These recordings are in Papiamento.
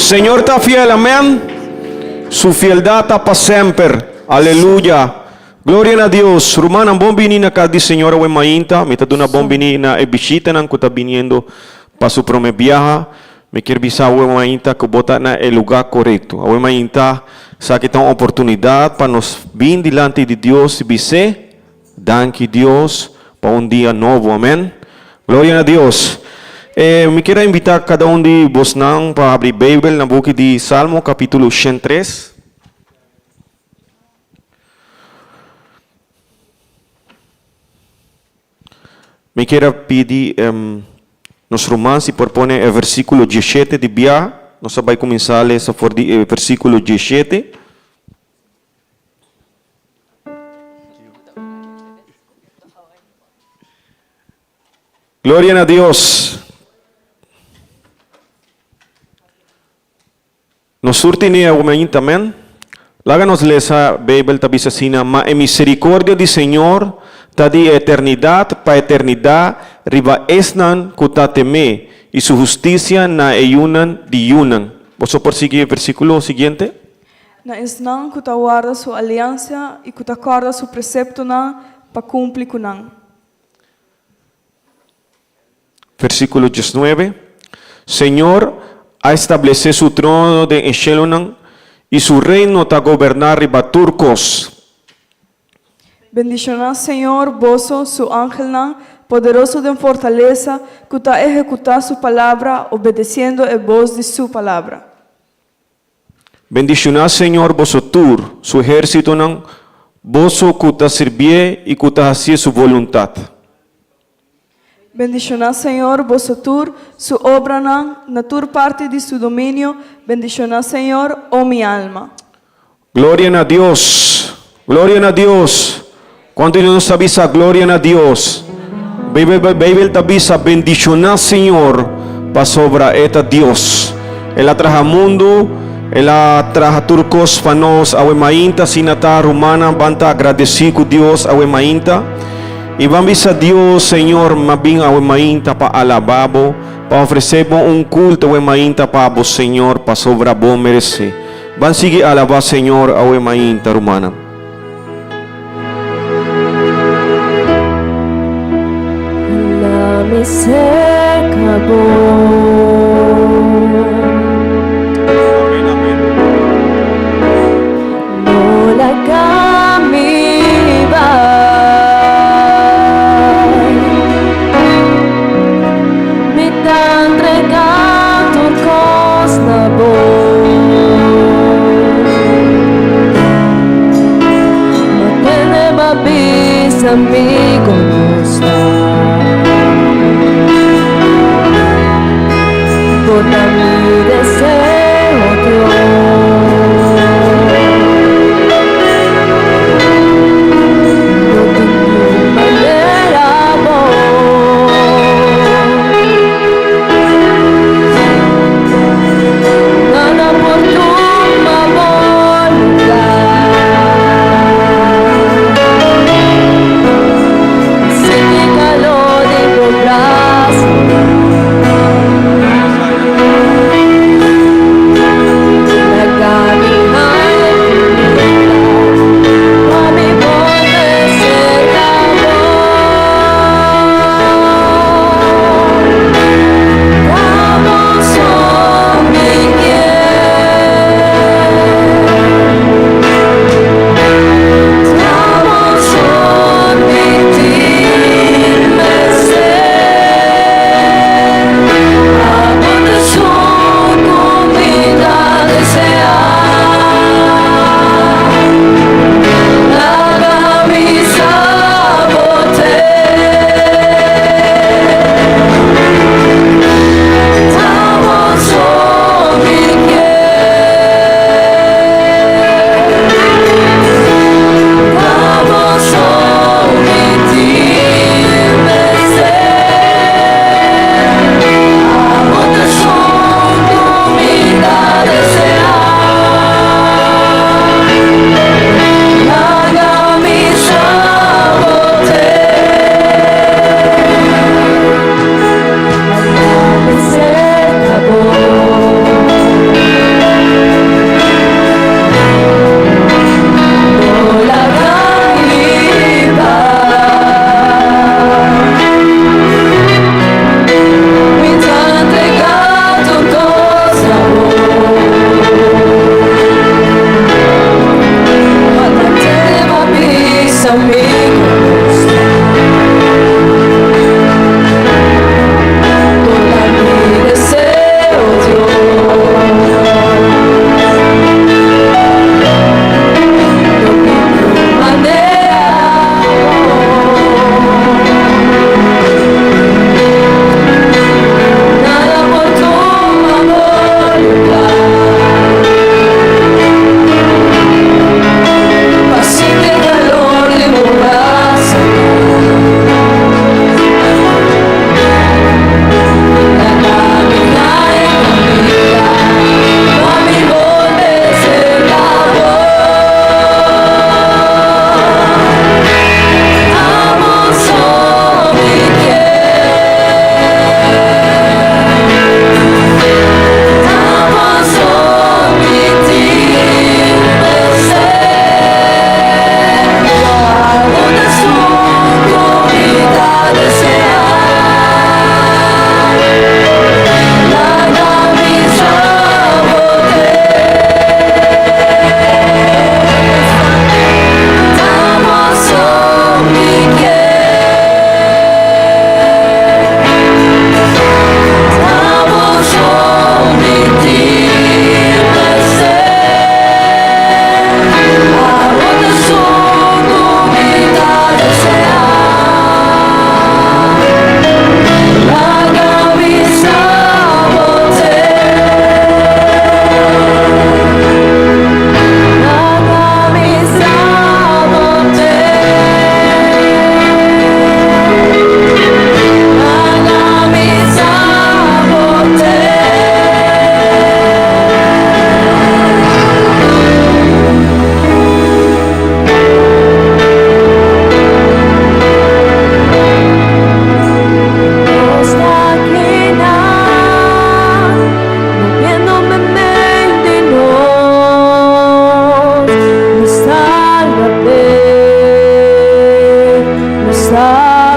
Señor ta fiel, amèn. Su fieldat ta pa semper. Aleluya. Gloria na Dios. Rumannan, bon bini na kas di Señor awe mainta. Mi ta duna bon bini na e bishitanan ku ta biniendo pa su prome biaha. Mi kier bisa awe mainta ku bo ta na e lugá korekto. Awe mainta esaki ta un oportunidat pa nos bin dilanti di Dios i bis'é, Danki Dios pa un dia nobo. Amen. Gloria na Dios. E, mi kier a invitá kada un di bosnan pa habri Beibel na buki di Salmo kapítulo 103. Mi kier a pidi nos ruman si por pone e versíkulo 17 di bia. Nos a bai kuminsá lesa for di e versíkulo 17. Gloria na Dios. Nos tur tene e ainta, amen? Laga nos lesa Beibel ta bisa asina, Ma e misericordia di Señor ta di eternidad pa eternidad riba esnan cu ta tem'é, y su husticia na e yunan di yunan. Boso por sigui e versiculo siguiente? Na esnan ku ta warda su aliansia i ku ta kòrda su preseptonan pa kumpli ku nan. Versíkulo diesnuebe, Señor a establesé su trono den e shelunan, i su reino ta goberná riba tur kos. Bendishoná Señor, boso, su angelnan, poderoso den fortalesa, ku ta ehekutá su palabra, obedesiendo e bos di su palabra. Bendishoná Señor boso tur, su ehérsitonan, boso ku ta sirbié i ku ta hasié su boluntat. Bendishoná Señor boso tur, su obranan, na tur parti di su dominio, bendishoná Señor, o mi alma. Gloria na Dios! Gloria na Dios! Kuantu di nos ta bisa gloria na Dios? Beibel Beibel ta bisa bendishoná Señor pasobra e ta Dios. El a traha mundu, el a traha tur kos pa nos awe mainta, asina ta rumannan ban ta agradesí ku Dios awe mainta i ban bisa Dios, Señor m'a bin awe mainta pa alabá bo, pa ofresé bo un kulto awe mainta pa bo Señor pasobra bo meresé. Ban sigui alabá Señor awe mainta rumannan. Hala mi serka bo. Amen amen. No laga mi bai. Mi ta entrega tur kos na bo. Ma tende bo bisa mi kon nos ta. Bo ta mi deseo, Dios. No tin niun manera bo. Nada por tuma bo lugar. Sinti calor di bo brazo.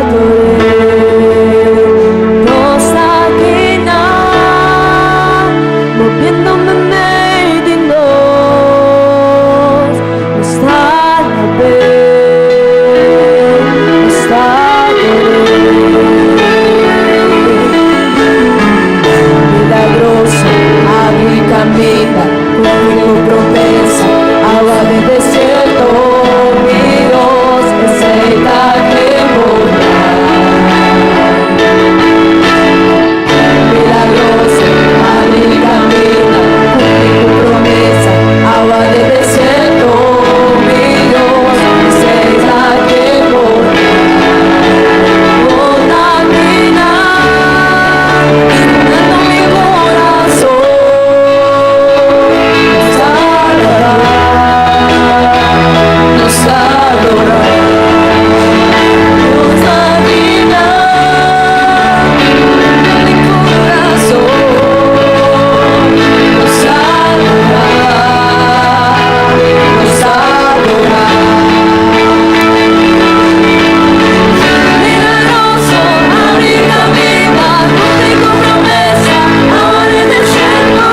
ador'é. Nos akinan, moviendo meimei di nos, nos ta alab'é, nos ta ador'é. Milagroso, habri kaminda, kumpli ku promesa, awa den desierto, mi Dios, esei ta ken bo ta. Milagroso, habri kaminda, kumpli ku promesa, awa den desierto, mi Dios, esei ta ken bo ta. Bo ta akinan, iluminando mi kurason, nos ta adorá, nos ta adorá. Bo ta akinan, mi kurason, nos ta adorá, nos ta adorá. Milagroso, habri kaminda, kumpli ku promesa, awa den desierto,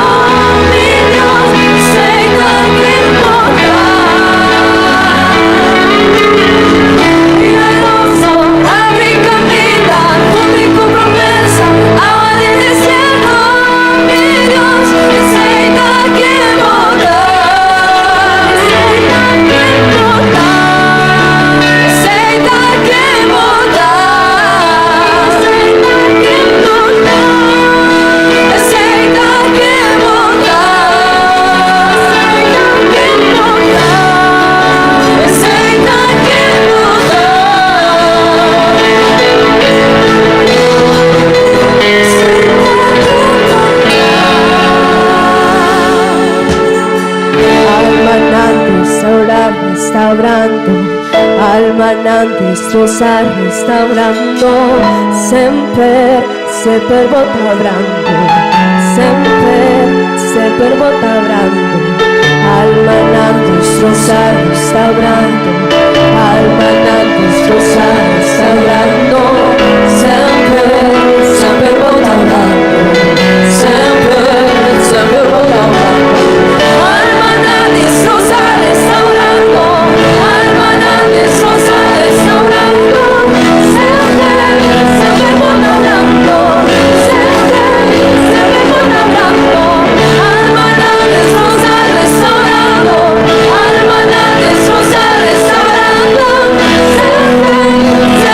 mi Dios, esei ta ken bo ta. Milagroso, habri kaminda, kumpli ku promesa, awa den desierto, mi Dios, esei ta ken bo ta. Esei ta ken bo ta. Esei ta ken bo ta. Esei ta ken bo ta. Esei ta ken bo ta. Esei ta ken bo ta. Esei ta ken bo ta. Esei ta ken bo ta. Almanan restaurá, restaurando, almanan destrosá, restaurando, semper, semper bo ta obrando, semper, semper bo ta obrando, almanan destrosá, restaurando, almanan destrosá, restaurando, semper, semper bo ta obrando, semper, semper bo ta obrando. Almanan destrosá, restaurando, almanan destrosá, restaurando, semper, semper bo ta obrando, semper, semper bo ta obrando, almanan destrosá, restaurando, almanan destrosá, restaurando, semper.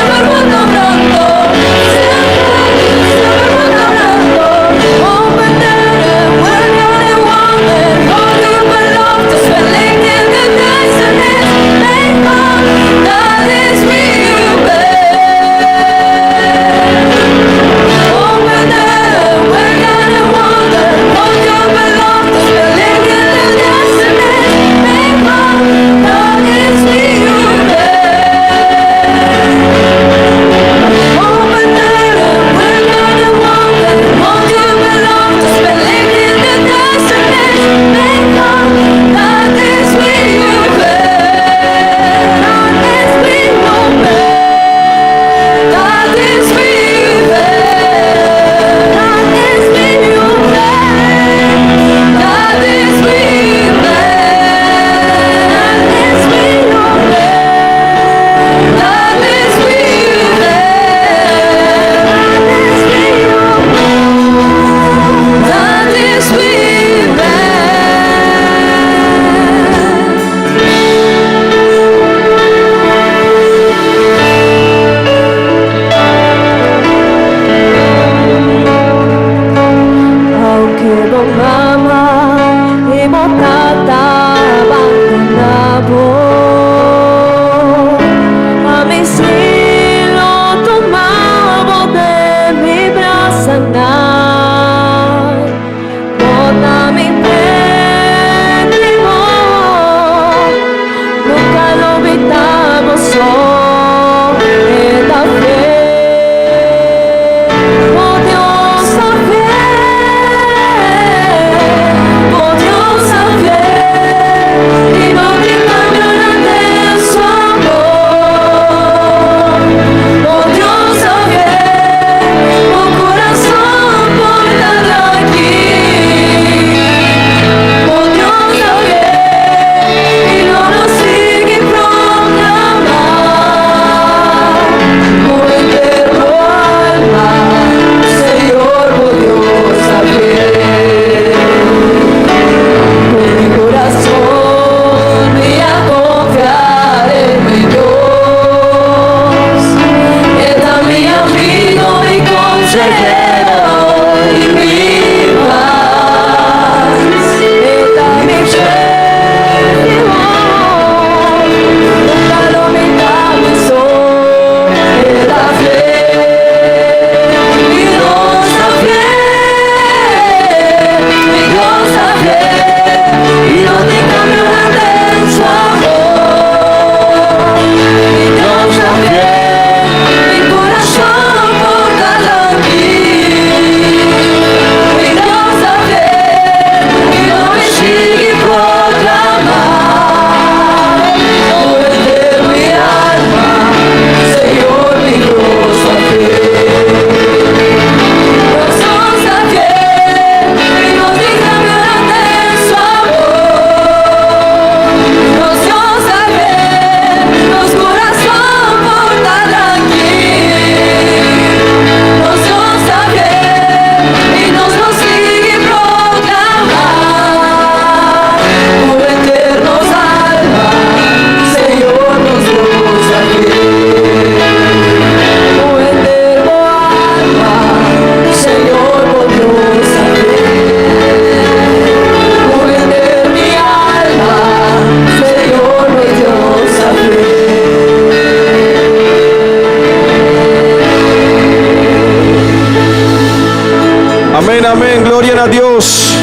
Amén, amén. Gloria na Dios.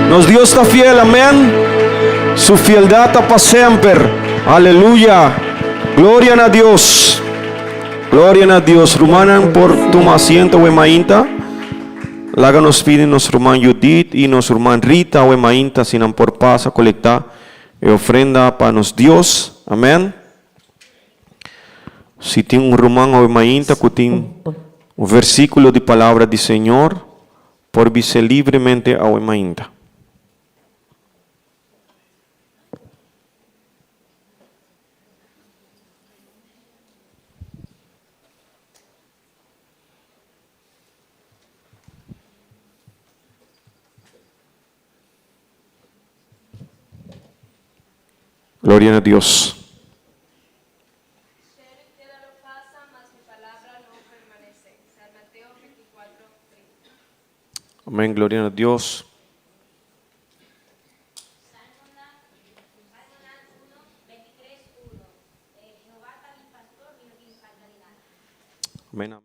Nos Dios ta fiel, amén. Su fieldad ta pa semper. Aleluya. Gloria na Dios. Gloria na Dios. Rumannan por tuma asiento awe mainta. Laga nos pidi nos ruman Judith y nos ruman Rita awe mainta si nan por pasa colecta e ofrenda pa nos Dios. Amén. Si tin un ruman awe mainta cu tin un versiculo di palabra di Señor, por bis'é libremente awe mainta. Gloria na Dios. Cielo y tierra lo pasa, mas mi palabra no permanece. San Mateo 24, 30. Amén, gloria na Dios. Salmonan 1, 23, 1. Jehová ta mi pastor, mi no tin falta di nada. Amén, amén.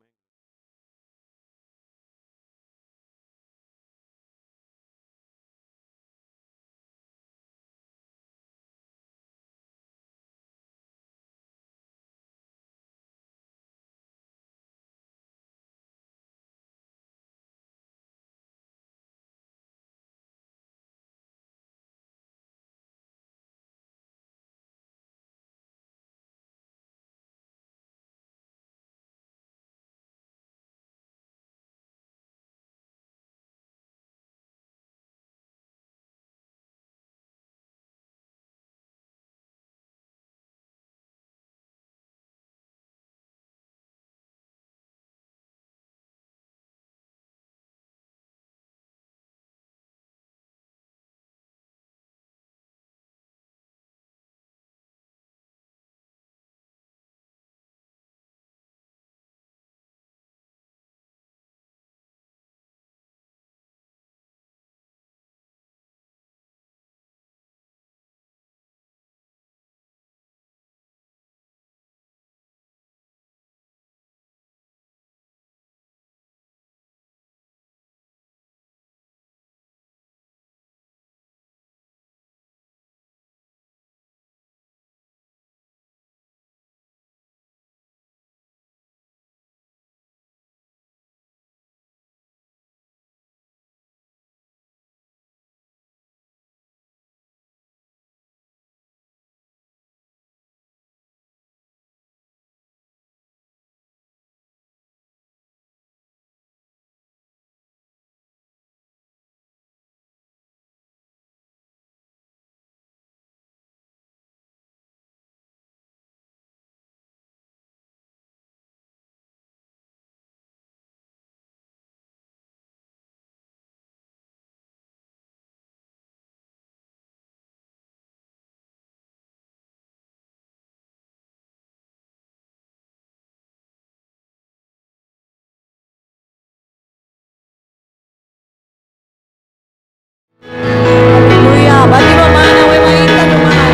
Aleluya. Bati bo man awe mainta ruman.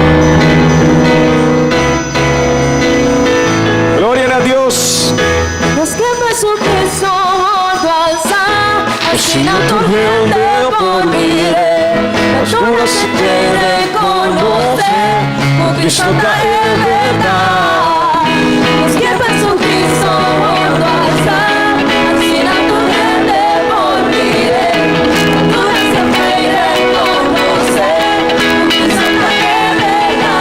Gloria na Dios. Nos ke pa Jesucristo wordo alsa, asina tur hende por mir'é. Pa tur nacion reconoce cu Cristo ta e berdad. Nos ke pa Jesucristo wordo alsa, asina tur hende por mir'é. Pa tur nacion reconoce cu Cristo ta e berdad.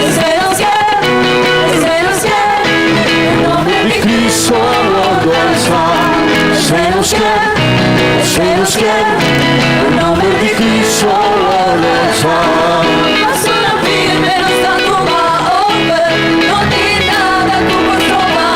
Esey nos ke, esey nos ke, e nomber di Cristo wordo alsa. Esey nos ke, esey nos ke, e nomber di Cristo wordo alsa. Paso na firme nos ta tuma over, no tin nada cu por stroba.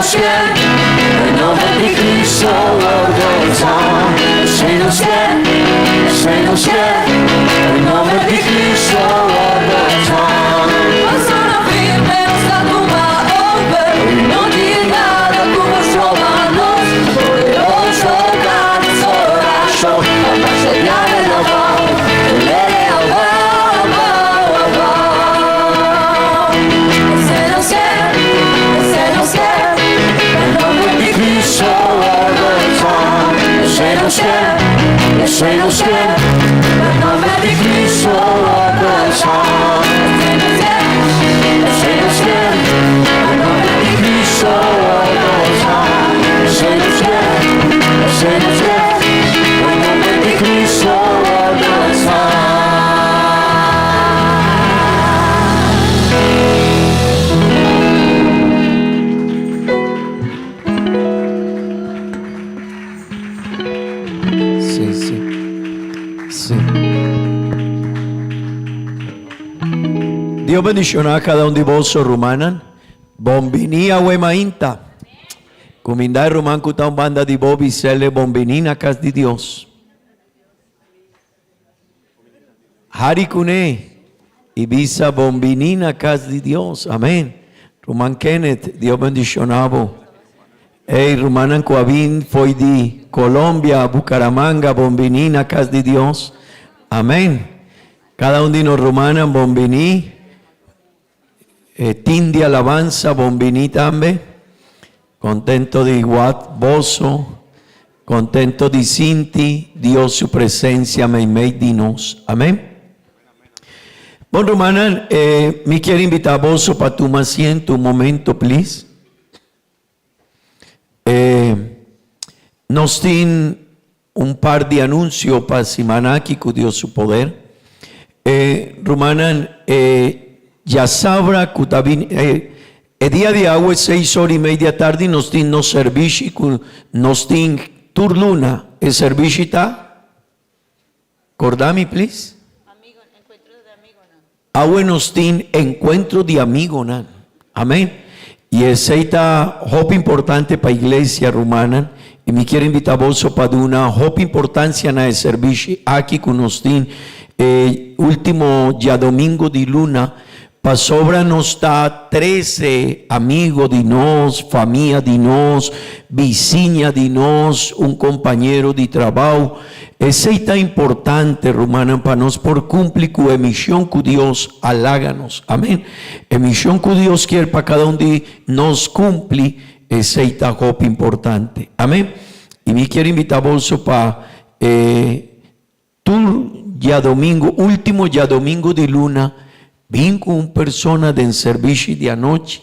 nos kier, e nomber di Cristo wordo alzá. Esei nos kier, esei nos kier, e nomber di Cristo wordo alzá. Persona firme nos ta tuma over, no tin nada cu por stroba nos. Poderoso ta nos oracion, pa pasa diabel abao, elele abao, abao, abao. Esei nos kier, esei nos kier, e nomber di Cristo wordo alzá. Esei nos kier, esei nos kier, e nomber di Cristo wordo alzá. Esei nos kier, esei nos kier, e nomber di Cristo wordo alzá. Esei nos kier, esei nos kier, e nomber di Cristo wordo alzá. Sí, sí. Sí. Dios bendiciona cada un di boso, rumannan. Bon bini awe mainta. Cuminda e ruman cu ta un banda di bo bisele bon bini na cas di Dios. Hari cune y bisa bon bini na cas di Dios. Amen. Ruman Kenneth, Dios bendiciona bo. Ey, rumannan cu a bin fo'i di Colombia, Bucaramanga, bon bini na cas di Dios. Amen. Cada un di nos rumannan bon bini. E team di alabanza bon bini tambe. Contento di wak boso. Contento di sinti Dios su presencia meimei di nos. Amen. Bon rumannan, eh, mi kier invita boso pa tuma asiento un momento, please. Eh, nos tin un par di anuncio pa simana aki cu Dios su poder. Eh, rumannan, eh, djasabra cu ta bini, eh, e dia di awe seis ora y media tardi nos tin nos servishi cu nos tin tur luna. E servishi ta? Corda mi please. Awe nos tin encuentro di amigonan. Amen. Y esey ta hopi importante pa iglesia, rumannan. Y mi kier invita boso pa duna hopi importancia na e servishi aki cu nos tin e ultimo diadomingo di luna, pasobra nos ta trece amigo di nos, famia di nos, bisiña di nos, un compañero di trabao. Esei ta importante, rumannan, pa nos por cumpli cu e mision cu Dios a laga nos. Amen. E mision cu Dios kier pa cada un di nos cumpli, esei ta hopi importante. Amen. Y mi kier invita boso pa e tur diadomingo, ultimo diadomingo di luna, bin cu un persona den servishi di anochi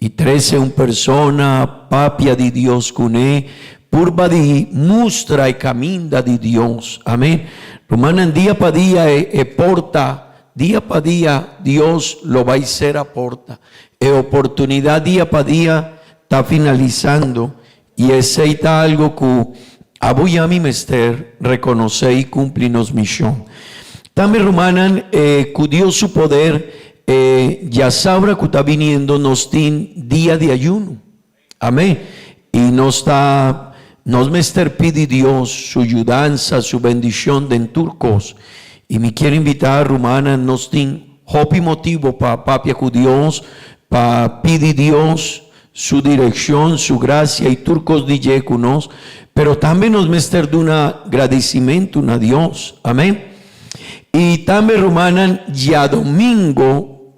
I trese un persona papia di Dios kuné, purba di mustra e kaminda di Dios. Amen. Rumannan, dia pa dia e e porta, dia pa dia Dios lo bai sera porta. E oportunidat dia pa dia ta finalisando i esei ta algo ku abo i ami mester rekonosé i kumpli nos mishon. Tambe rumannan, e ku Dios su poder e djasabra ku ta biniendo nos tin dia di ayuno. Amén. I nos ta nos mester pidi Dios su yudansa, su bendishon den tur kos. I mi kier invitá rumannan, nos tin hopi motibu pa papia ku Dios, pa pidi Dios Su direccion, Su gracia y tur cos di dje cu nos, pero tambe nos mester duna gradicimentu na Dios. Amen. Y tambe rumannan, djadomingo,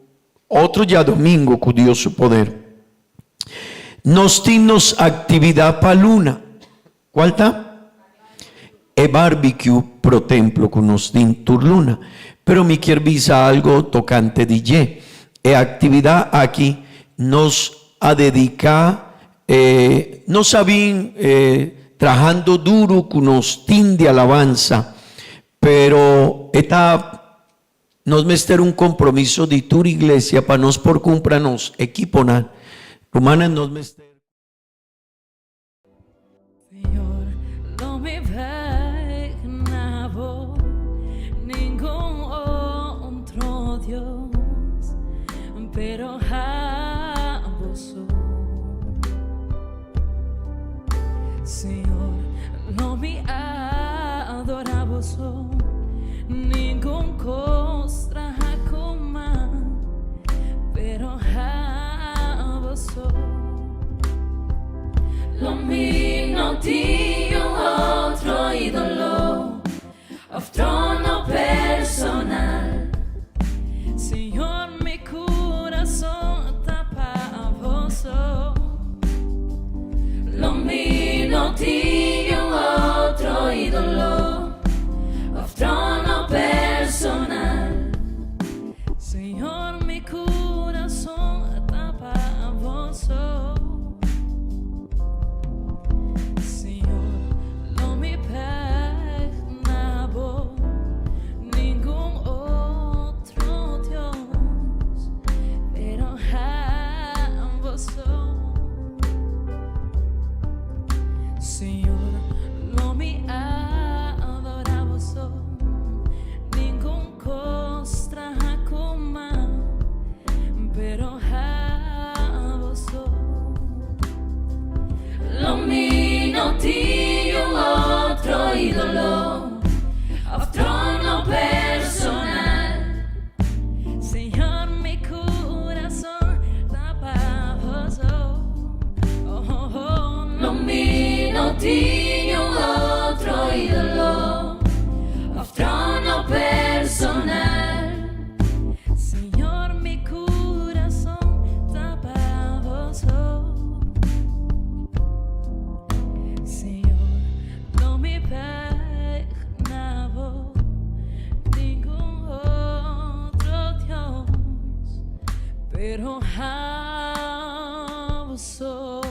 otro djadomingo cu Dios su poder, nos tin nos actividad pa luna. Cual ta? E barbecue pro templo cu nos tin tur luna. Pero mi kier bisa algo tocante di dje. E actividad aki nos a dedica, e nos a bin trahando duro cu nos team di alabanza, pero e ta nos mester un compromiso di tur iglesia pa nos por cumpra nos equiponan. Rumannan nos mester. Señor, lo mi bai na bo, ningun otro Dios, pero abo so. Pero abo so.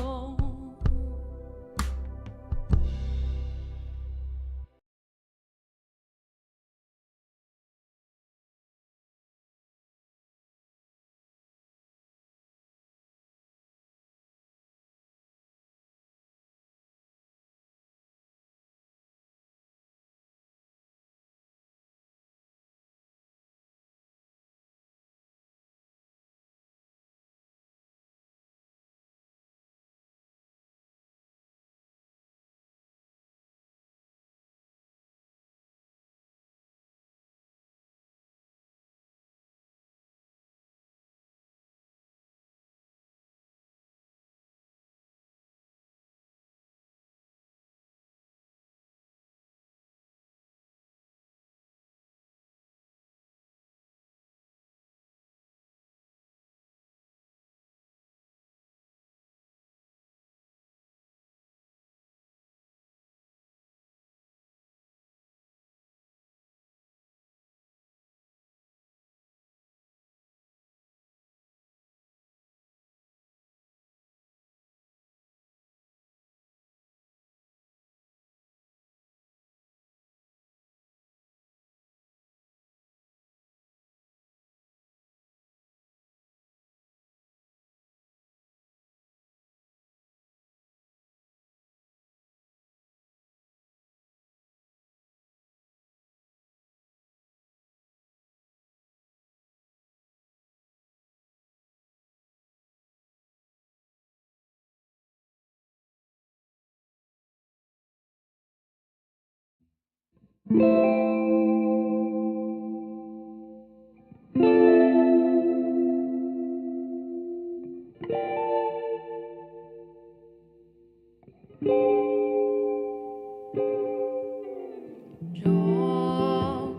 Yo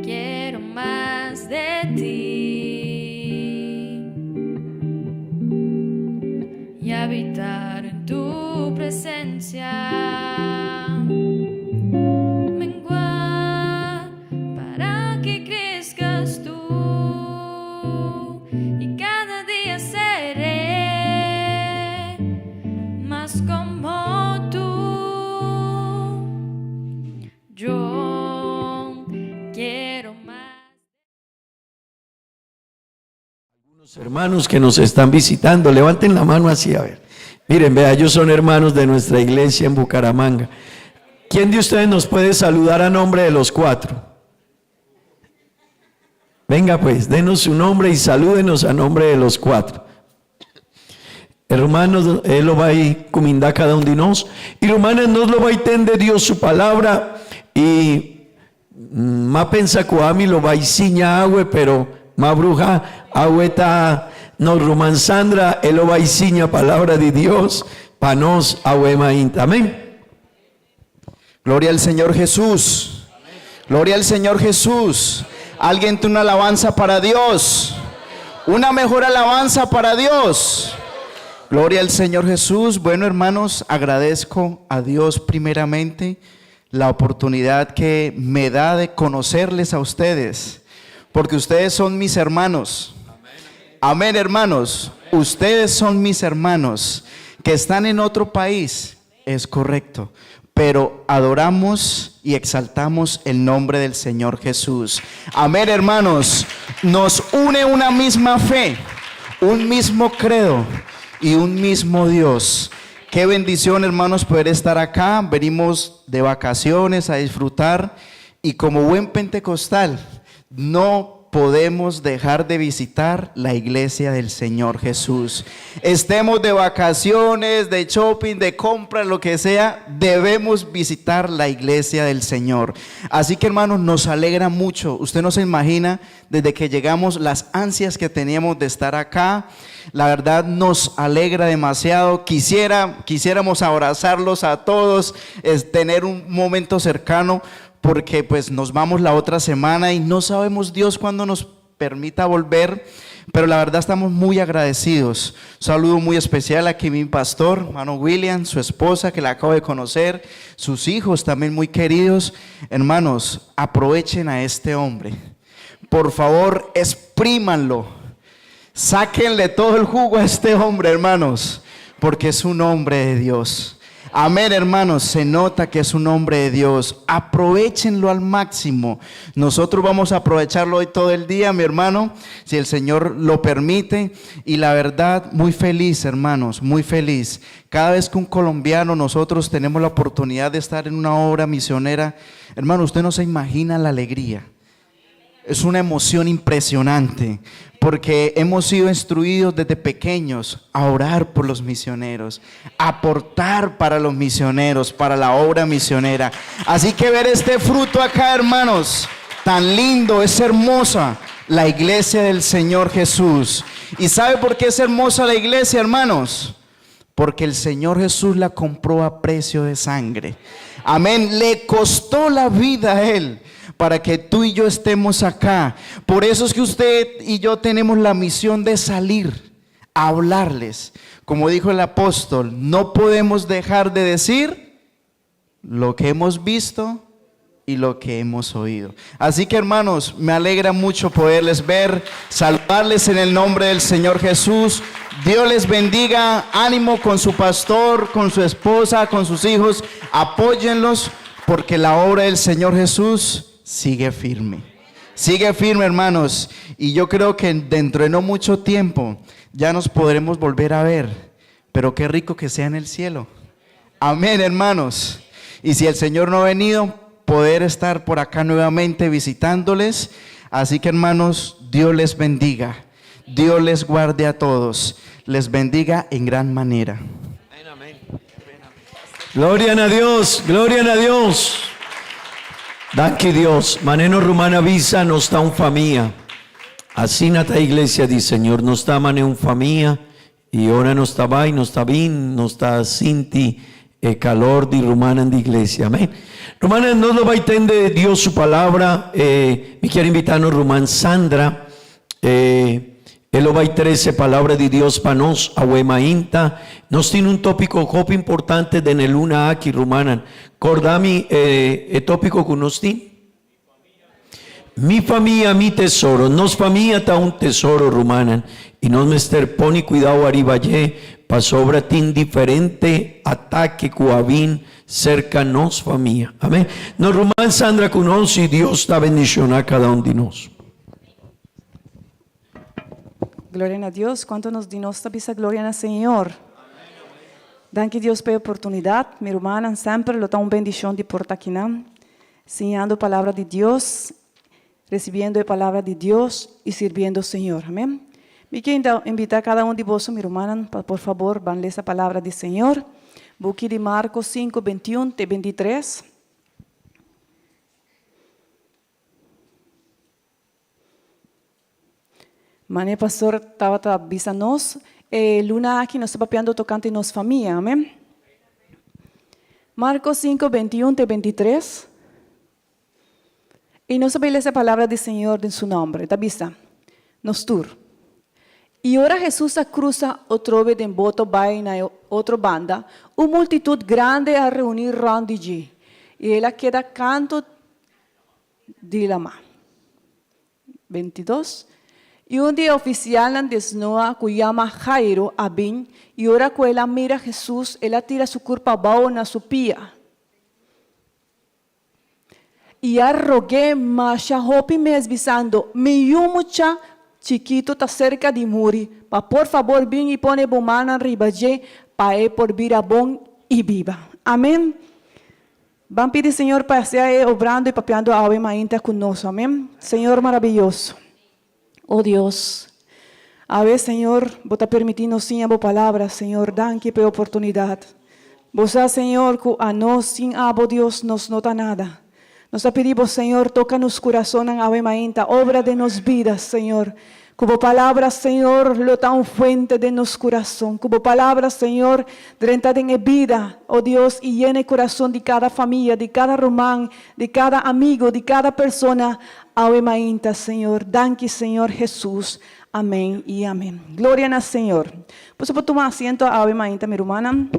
quiero más de ti y habitar en tu presencia. Menguar para que crezcas tú y cada día seré más como tú. Yo quiero más. Los hermanos que nos están visitando, levanten la mano así a ver. Miren, vea, ellos son hermanos de nuestra iglesia en Bucaramanga. ¿Quién de ustedes nos puede saludar a nombre de los cuatro? Venga pues, denos su nombre y salúdenos a nombre de los cuatro. Hermanos, e lo bai kumindá kada un di nos. I rumannan, nos lo bai tende Dios su palabra i m'a pensa ku ami lo bai siña awe, pero m'a bruha awe ta nos ruman Sandra, e lo bai siña palabra di Dios pa nos awe mainta. Amén. Gloria al Señor Jesús. Gloria al Señor Jesús. Alguien tiene una alabanza para Dios. Una mejor alabanza para Dios. Gloria al Señor Jesús. Bueno, hermanos, agradezco a Dios primeramente la oportunidad que me da de conocerles a ustedes, porque ustedes son mis hermanos. Amén, hermanos. Ustedes son mis hermanos que están en otro país. Es correcto. Pero adoramos y exaltamos el nombre del Señor Jesús. Amén, hermanos. Nos une una misma fe, un mismo credo y un mismo Dios. Qué bendición, hermanos, poder estar acá. Venimos de vacaciones a disfrutar y como buen pentecostal, no podemos dejar de visitar la iglesia del Señor Jesús. Estemos de vacaciones, de shopping, de compra, lo que sea, debemos visitar la iglesia del Señor. Así que hermanos, nos alegra mucho. Usted no se imagina desde que llegamos las ansias que teníamos de estar acá. La verdad nos alegra demasiado. Quisiera, quisiéramos abrazarlos a todos, es tener un momento cercano porque pues nos vamos la otra semana y no sabemos Dios cuándo nos permita volver, pero la verdad estamos muy agradecidos. Un saludo muy especial aquí mi pastor, hermano William, su esposa que la acabo de conocer, sus hijos también muy queridos. Hermanos, aprovechen a este hombre. Por favor, exprímanlo. Sáquenle todo el jugo a este hombre, hermanos, porque es un hombre de Dios. Amén, hermanos, se nota que es un hombre de Dios. Aprovechenlo al máximo. Nosotros vamos a aprovecharlo hoy todo el día, mi hermano, si el Señor lo permite. Y la verdad, muy feliz, hermanos, muy feliz. Cada vez que un colombiano, nosotros tenemos la oportunidad de estar en una obra misionera, hermano, usted no se imagina la alegría. Es una emoción impresionante porque hemos sido instruidos desde pequeños a orar por los misioneros, a aportar para los misioneros, para la obra misionera. Así que ver este fruto acá, hermanos, tan lindo, es hermosa la iglesia del Señor Jesús. ¿Y sabe por qué es hermosa la iglesia, hermanos? Porque el Señor Jesús la compró a precio de sangre. Amén. Le costó la vida a Él para que tú y yo estemos acá. Por eso es que usted y yo tenemos la misión de salir a hablarles. Como dijo el apóstol, no podemos dejar de decir lo que hemos visto y lo que hemos oído. Así que hermanos, me alegra mucho poderles ver, saludarles en el nombre del Señor Jesús. Dios les bendiga, ánimo con su pastor, con su esposa, con sus hijos, apóyenlos porque la obra del Señor Jesús sigue firme. Sigue firme, hermanos. Y yo creo que dentro de no mucho tiempo ya nos podremos volver a ver. Pero qué rico que sea en el cielo. Amén, hermanos. Y si el Señor no ha venido, poder estar por acá nuevamente visitándoles. Así que, hermanos, Dios les bendiga. Dios les guarde a todos. Les bendiga en gran manera. Gloria a Dios, gloria a Dios. Danki Dios. Manera nos ruman a bisa nos ta un famia. Asina ta iglesia di Señor nos ta mane un famia y ora nos ta bay nos ta bin nos ta sinti e calor di rumannan di iglesia. Amen. Rumannan nos lo bay tende Dios su palabra. Eh, mi kier invita nos ruman Sandra. Eh, E lo bai trece palabra di Dios pa nos awe mainta. Nos tin un topico hopi importante den e luna aki, rumannan. Corda mi e e topico cu nos tin? Mi famia, mi tesoro. Nos famia ta un tesoro, rumannan, y nos mester poni cuidao ariba dje pasobra tin diferente atake cu a bin cerca nos famia. Amen. Nos ruman Sandra cu nos y Dios ta bendiciona cada un di nos. Gloria na Dios. Cuanto nos di nos ta bisa gloria na Señor? Danki Dios pa e oportunidad. Mi rumannan, semper lo ta un bendicion di por ta akinan, siñando palabra di Dios, recibiendo e palabra di Dios y sirbiendo Señor. Amen. Mi ke invita cada un di boso, mi rumannan, pa por fabor ban lesa palabra di Señor. Buki di Marcos 5, 21 te 23. Mane pastor tabata bisa nos, e luna aki nos ta papiando tocante nos famia, amen. Marcos 5, 21 te 23. Y nos ta bay lesa e palabra di Señor den su nomber. E ta bisa, Nos tur. Y ora Jesús a cruza otrobe den boto bay na e otro banda, un multitud grande a reuni rond di dje, y el a keda canto di lamá. 22, I un di e ofisialnan di snoa ku yama Jairo a bin, i ora ku el a mira Hesus, el a tira su kurpa abou na su pia. I a rog'é masha hopi mes, bisando, Mi yu mucha chikitu ta serka di muri, pa por fabor bin i pone bo mannan riba dje, pa e por bira bon i biba. Amen. Ban pidi Señor pa sea E obrando y papiando awe mainta cu nos. Amen. Señor maravilloso. Oh Dios. Awe, Señor, Bo ta permiti nos siña Bo palabra. Señor, danki pa e oportunidad. Bo sa, Señor, cu anos sin Abo, Dios, nos no ta nada. Nos ta pidi Bo, Señor, toca nos curazonnan awe mainta. Obra den nos bida, Señor. Cu Bo palabra, Señor, lo ta un fuente den nos curazon. Cu Bo palabra, Señor, drenta den e bida, oh Dios, y yena e curazon di cada famia, di cada ruman, di cada amigo, di cada persona awe mainta, Señor. Danki, Señor Jesus. Amen y amen. Gloria na Señor. Boso por tuma asiento awe mainta, mi rumannan.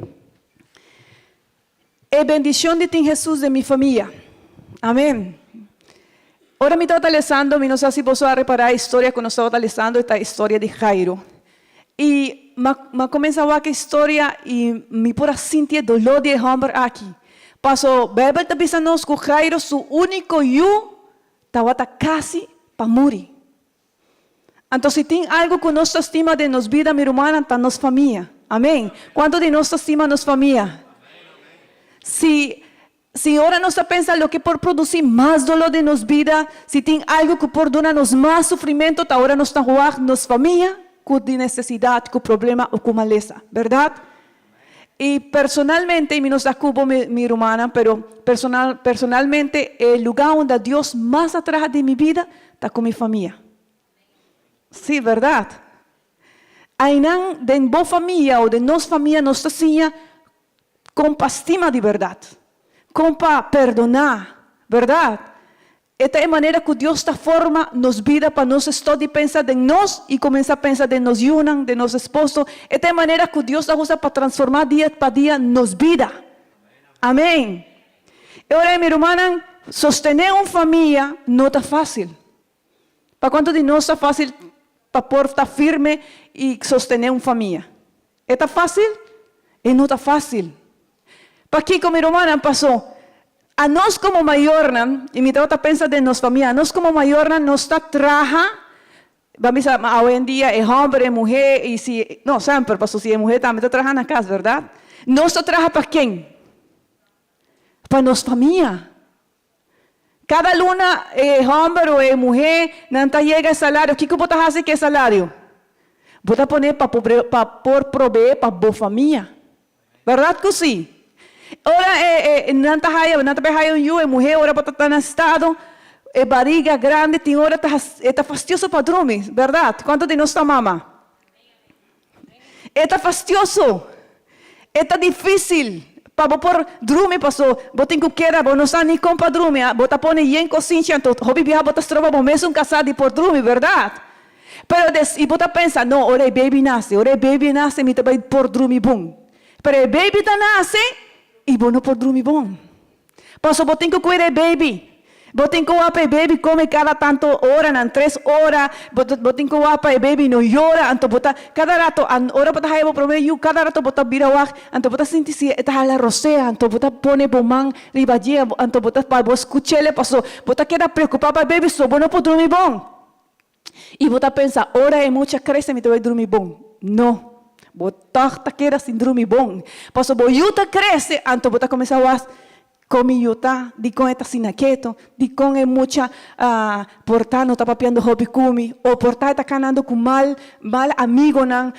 E bendicion di tin Jesus den mi famia. Amen. Ora mi tabata lesando, mi no sa si boso a repará e historia ku nos tabata lesando, e ta e historia di Jairo. I m'a kuminsá wak e historia i mi por a sinti e doló di e hòmber aki. Paso Beibel ta bisa nos ku Jairo su úniko yu tabata kasi pa muri. Anto si tin algu ku nos ta stima den nos bida, mi rumannan, ta nos famia. Amén. Kuantu di nos ta stima nos famia? Si Si ora nos ta pensa loke por produsí mas doló den nos bida, si tin algu ku por duna nos mas sufrimentu, ta ora nos ta wak nos famia ku di nesesidat, ku problema o ku malesa, bèrdat? I personalmente, i mi no sa ku bo mi mi rumannan, pero personal personalmente e lugá unda Dios mas a traha den mi bida ta ku mi famia. Sí, bèrdat? Ainan den bo famia o den nos famia nos ta siña Kon pa stima di bèrdat. Kon pa perdoná, bèrdat? E ta e manera ku Dios ta forma nos bida pa nos stòp di pensa den nos i kuminsá pensa den nos yunan, den nos esposo. E ta e manera ku Dios ta usa pa transformá dia pa dia nos bida. Amén. E ora ei, mi rumannan, sostené un famia no ta fásil. Pa kuantu di nos ta fásil pa por ta firme i sostené un famia? E ta fásil? E no ta fásil. Pakiko, mi rumannan? Pasó anos komo mayornan, i mi tabata pensa den nos famia, anos komo mayornan nos ta traha, ban bisa awendia e hòmber, e muhé, i si, no, semper, pasó si e muhé tambe ta traha na kas, bèrdat? Nos ta traha pa ken? Pa nos famia. Kada luna e hòmber o e muhé nan ta yega e salario. Kiko bo ta hasi ku e salario? Bo ta pone pa pa por probeé pa bo famia. Bèrdat ku si? Ora e e nan ta haya nan ta bai haya un yu e muhé ora bo ta ta na estado e bariga grandi tin ora ta e ta fastioso pa drumi, bèrdat? Kuantu di nos ta mama? E ta fastioso, e ta difícil pa bo por drumi paso bo tin cu keda, bo no sa ni con pa drumi, bo ta pone yen cosinchi anto hopi biaha bo ta stroba bo mesun casa di por drumi, berdad? Pero des y bo ta pensa, no, ora e baby nace, ora e baby nace mi ta bay por drumi bon. Pero e baby ta nace y bo no por drumi bon. Paso bo tin ku kuida e baby. Bo tin ku wak pa e baby kome kada tantu oranan, tres ora, bo bo tin ku wak pa e baby no yora, anto bo ta kada rato ora bo ta haya bo prome yu kada rato bo ta bira wak, anto bo ta sinti si e ta hala rosea, anto bo ta pone bo man riba dje, anto bo ta pa bo skuch'el paso bo ta keda preokupa pa e baby so bo no por drumi bon. I bo ta pensa, ora e mucha krese mi ta bai drumi bon. No, bo tòg ta keda sin drumi bon. Pasobra bo yu ta krese, anto bo ta kuminsá was, Kon mi yu ta? Dikon e ta asina ketu? Dikon e mucha por ta no ta papiando hopi ku mi? O por ta e ta kanando ku mal mal amigonan?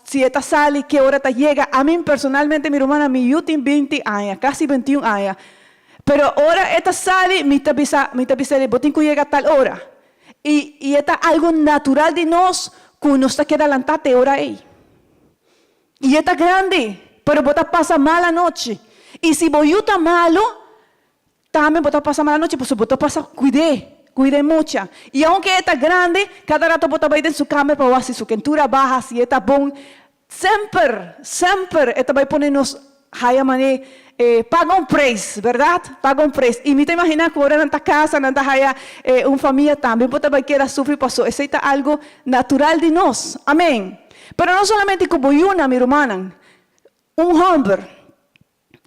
Si e ta sali, ke ora ta yega? Ami personalmente, mi rumannan, mi yu tin binti aña, kasi bintiun aña. Pero ora e ta sali, mi ta bisa, mi ta bisa el, bo tin ku yega tal ora. I i e ta algu natural di nos ku nos ta keda lantá te ora ei. I e ta grandi, pero bo ta pasa mal anochi. I si bo yu ta malu, tambe bo ta pasa mal anochi pasobra bo ta pasa kuid'é, kuida e mucha. I aunke e ta grandi, kada rato bo ta bai den su kamer pa wak si su kentura baha, si e ta bon. Semper, semper e ta bai pone nos haya manera e paga un prijs, berdad? Paga un prijs. I mi ta imagina ku ora nan ta kasa, nan ta haya un famia tambe bo ta bai keda sufri paso esei ta algu natural di nos. Amen. Pero no solamente ku bo yunan, mi rumannan, un hòmber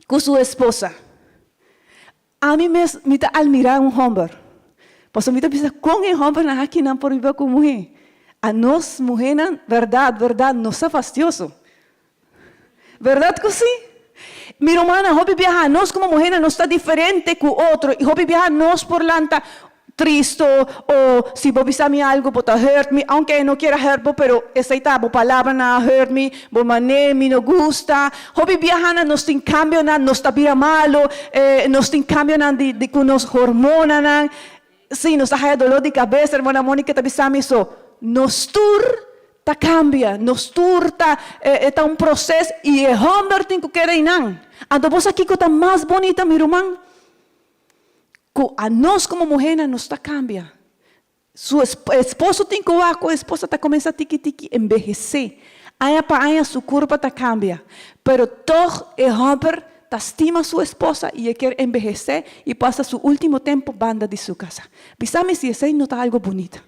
ku su esposa. Ami mes mi ta almirá un hòmber, pasobra mi ta bisa kon e hòmbernan akinan por biba ku muhé. Anos muhénan, bèrdat, bèrdat, nos ta fastioso. Bèrdat ku sí? Mi rumannan, hopi biaha anos komo muhénan nos ta diferente ku otro i hopi biaha nos por lanta Tristo o si bo bisa mi algo bo ta hurt mi, aunke e no kier a hurt bo pero esey ta bo palabranan a hurt mi, bo mané mi no gusta. Hopi biahanan nos tin cambionan, nos ta bira malo, nos tin cambionan di di cu nos hormonanan, si nos ta haya dolor di cabes, hermana Monica ta bisa mi so, nos tur ta cambia, nos tur ta e ta un proces y e homber tin cu keda eynan. Anto bo sa kico ta mas bonita mi ruman? Ku anos komo muhénan nos ta kambia. Su esposo tin ku wak ku esposa ta kuminsá tiki tiki enbehesé. Aña pa aña su kurpa ta kambia. Pero tòg e hòmber ta stima su esposa y e kier enbehece y pasa su ultimo tempo banda di su casa. Bisa mi si esey no ta algo bunita.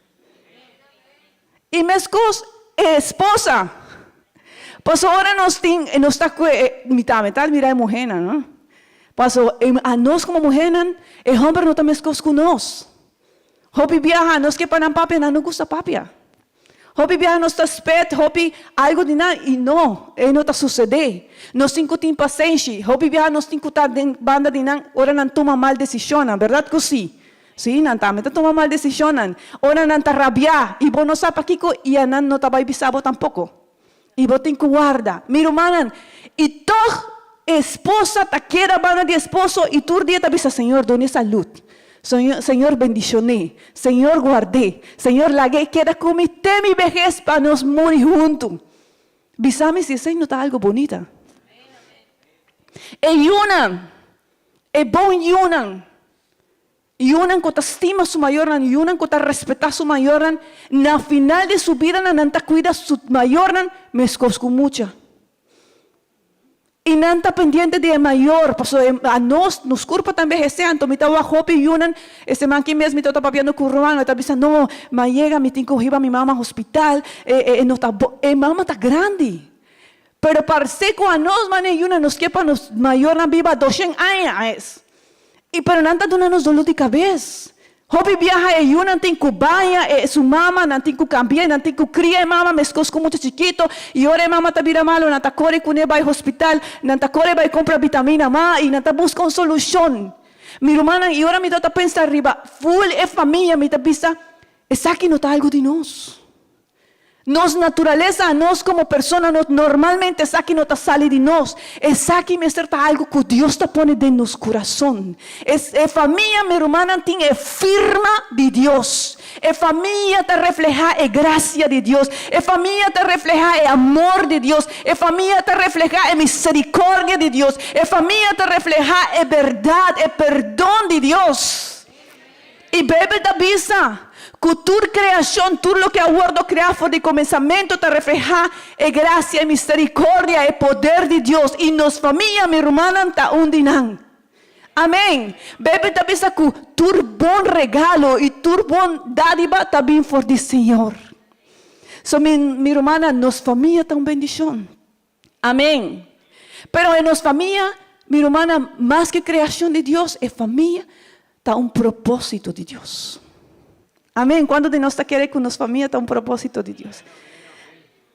Y mescos e esposa. Paso ora nos tin, nos ta cu e, mi tambe ta admira e muhernan, no? Paso a nos como muhernan, e homber no ta mescos cu nos. Hopi biaha nos ke pa nan papia, nan no gusta papia. Hopi biaha nos ta spet hopi algo di nan y no, e no ta sucede. Nos tin cu tin pasenshi. Hopi biaha nos tin cu ta den banda di nan ora nan tuma mal decisionnan, berdad cu si? Si, nan tambe ta tuma mal decisionnan. Ora nan ta rabia y bo no sa pakico y a nan no ta bay bisa bo tampoco. Y bo tin cu warda. Mi rumannan, y tog e esposa ta keda banda di esposo y tur dia ta bisa, Señor, dun'e salud. Señor, bendicion'é. Señor, guard'é. Señor, lag'é keda cu mi te mi behes pa nos muri huntu. Bisa mi si esey no ta algo bunita. E yunan, e bon yunan, Yunan ku ta stima su mayornan, yunan ku ta respetá su mayornan, na final di su bidanan nan ta kuida su mayornan meskos ku mucha. I nan ta pendiente di e mayor, pasobra anos, nos kurpa ta enbehesé, anto mi ta wak hopi yunan, e seman aki mes mi tabata papiando ku Ruan, e ta bisa, no, mi a yega, mi tin ku hiba mi mama hospital, e no ta bon, e mama ta grandi. Pero parse ku anos manera yunan nos ke pa nos mayornan biba doshen aña es. I pero nan ta duna nos dolor di kabes. Hopi biaha e yunan tin ku baña e su mama, nan tin ku kambia, nan tin ku kria e mama meskos ku mucha chikito i ora e mama ta bira malu nan ta kore kuné bai hospital, nan ta kore bai kumpra bitamina ma i nan ta buska un solushon. Mi rumannan i ora mi ta pensa riba ful e famia mi ta bisa esaki no ta algu di nos. Nos naturalesa, nos como persona no normalmente esaki no ta sali di nos. Esaki mester ta algo cu Dios ta pone den nos curason. Es e famia, mi rumannan, tin e firma di Dios. E famia ta refleha e gracia di Dios. E famia ta refleha e amor di Dios. E famia ta refleha e misericordia di Dios. E famia ta refleha e berdad, e perdon di Dios. E Beibel ta bisa ku tur kreashon, tur loke a wòrdu kreá for di komensamentu ta reflehá e grasia, e miserikordia, e poder di Dios. I nos famia, mi rumannan, ta un di nan. Amèn. Beibel ta bisa ku tur bon regalo i tur bon dádiba ta bin for di Señor. So, mi, mi rumannan, nos famia ta un bendishon. Amén. Pero en nos famia, mi rumannan, mas ke kreashon di Dios, e famia ta un propósito di Dios. Amén. Kuantu di nos ta kere ku nos famia ta un propósito di Dios?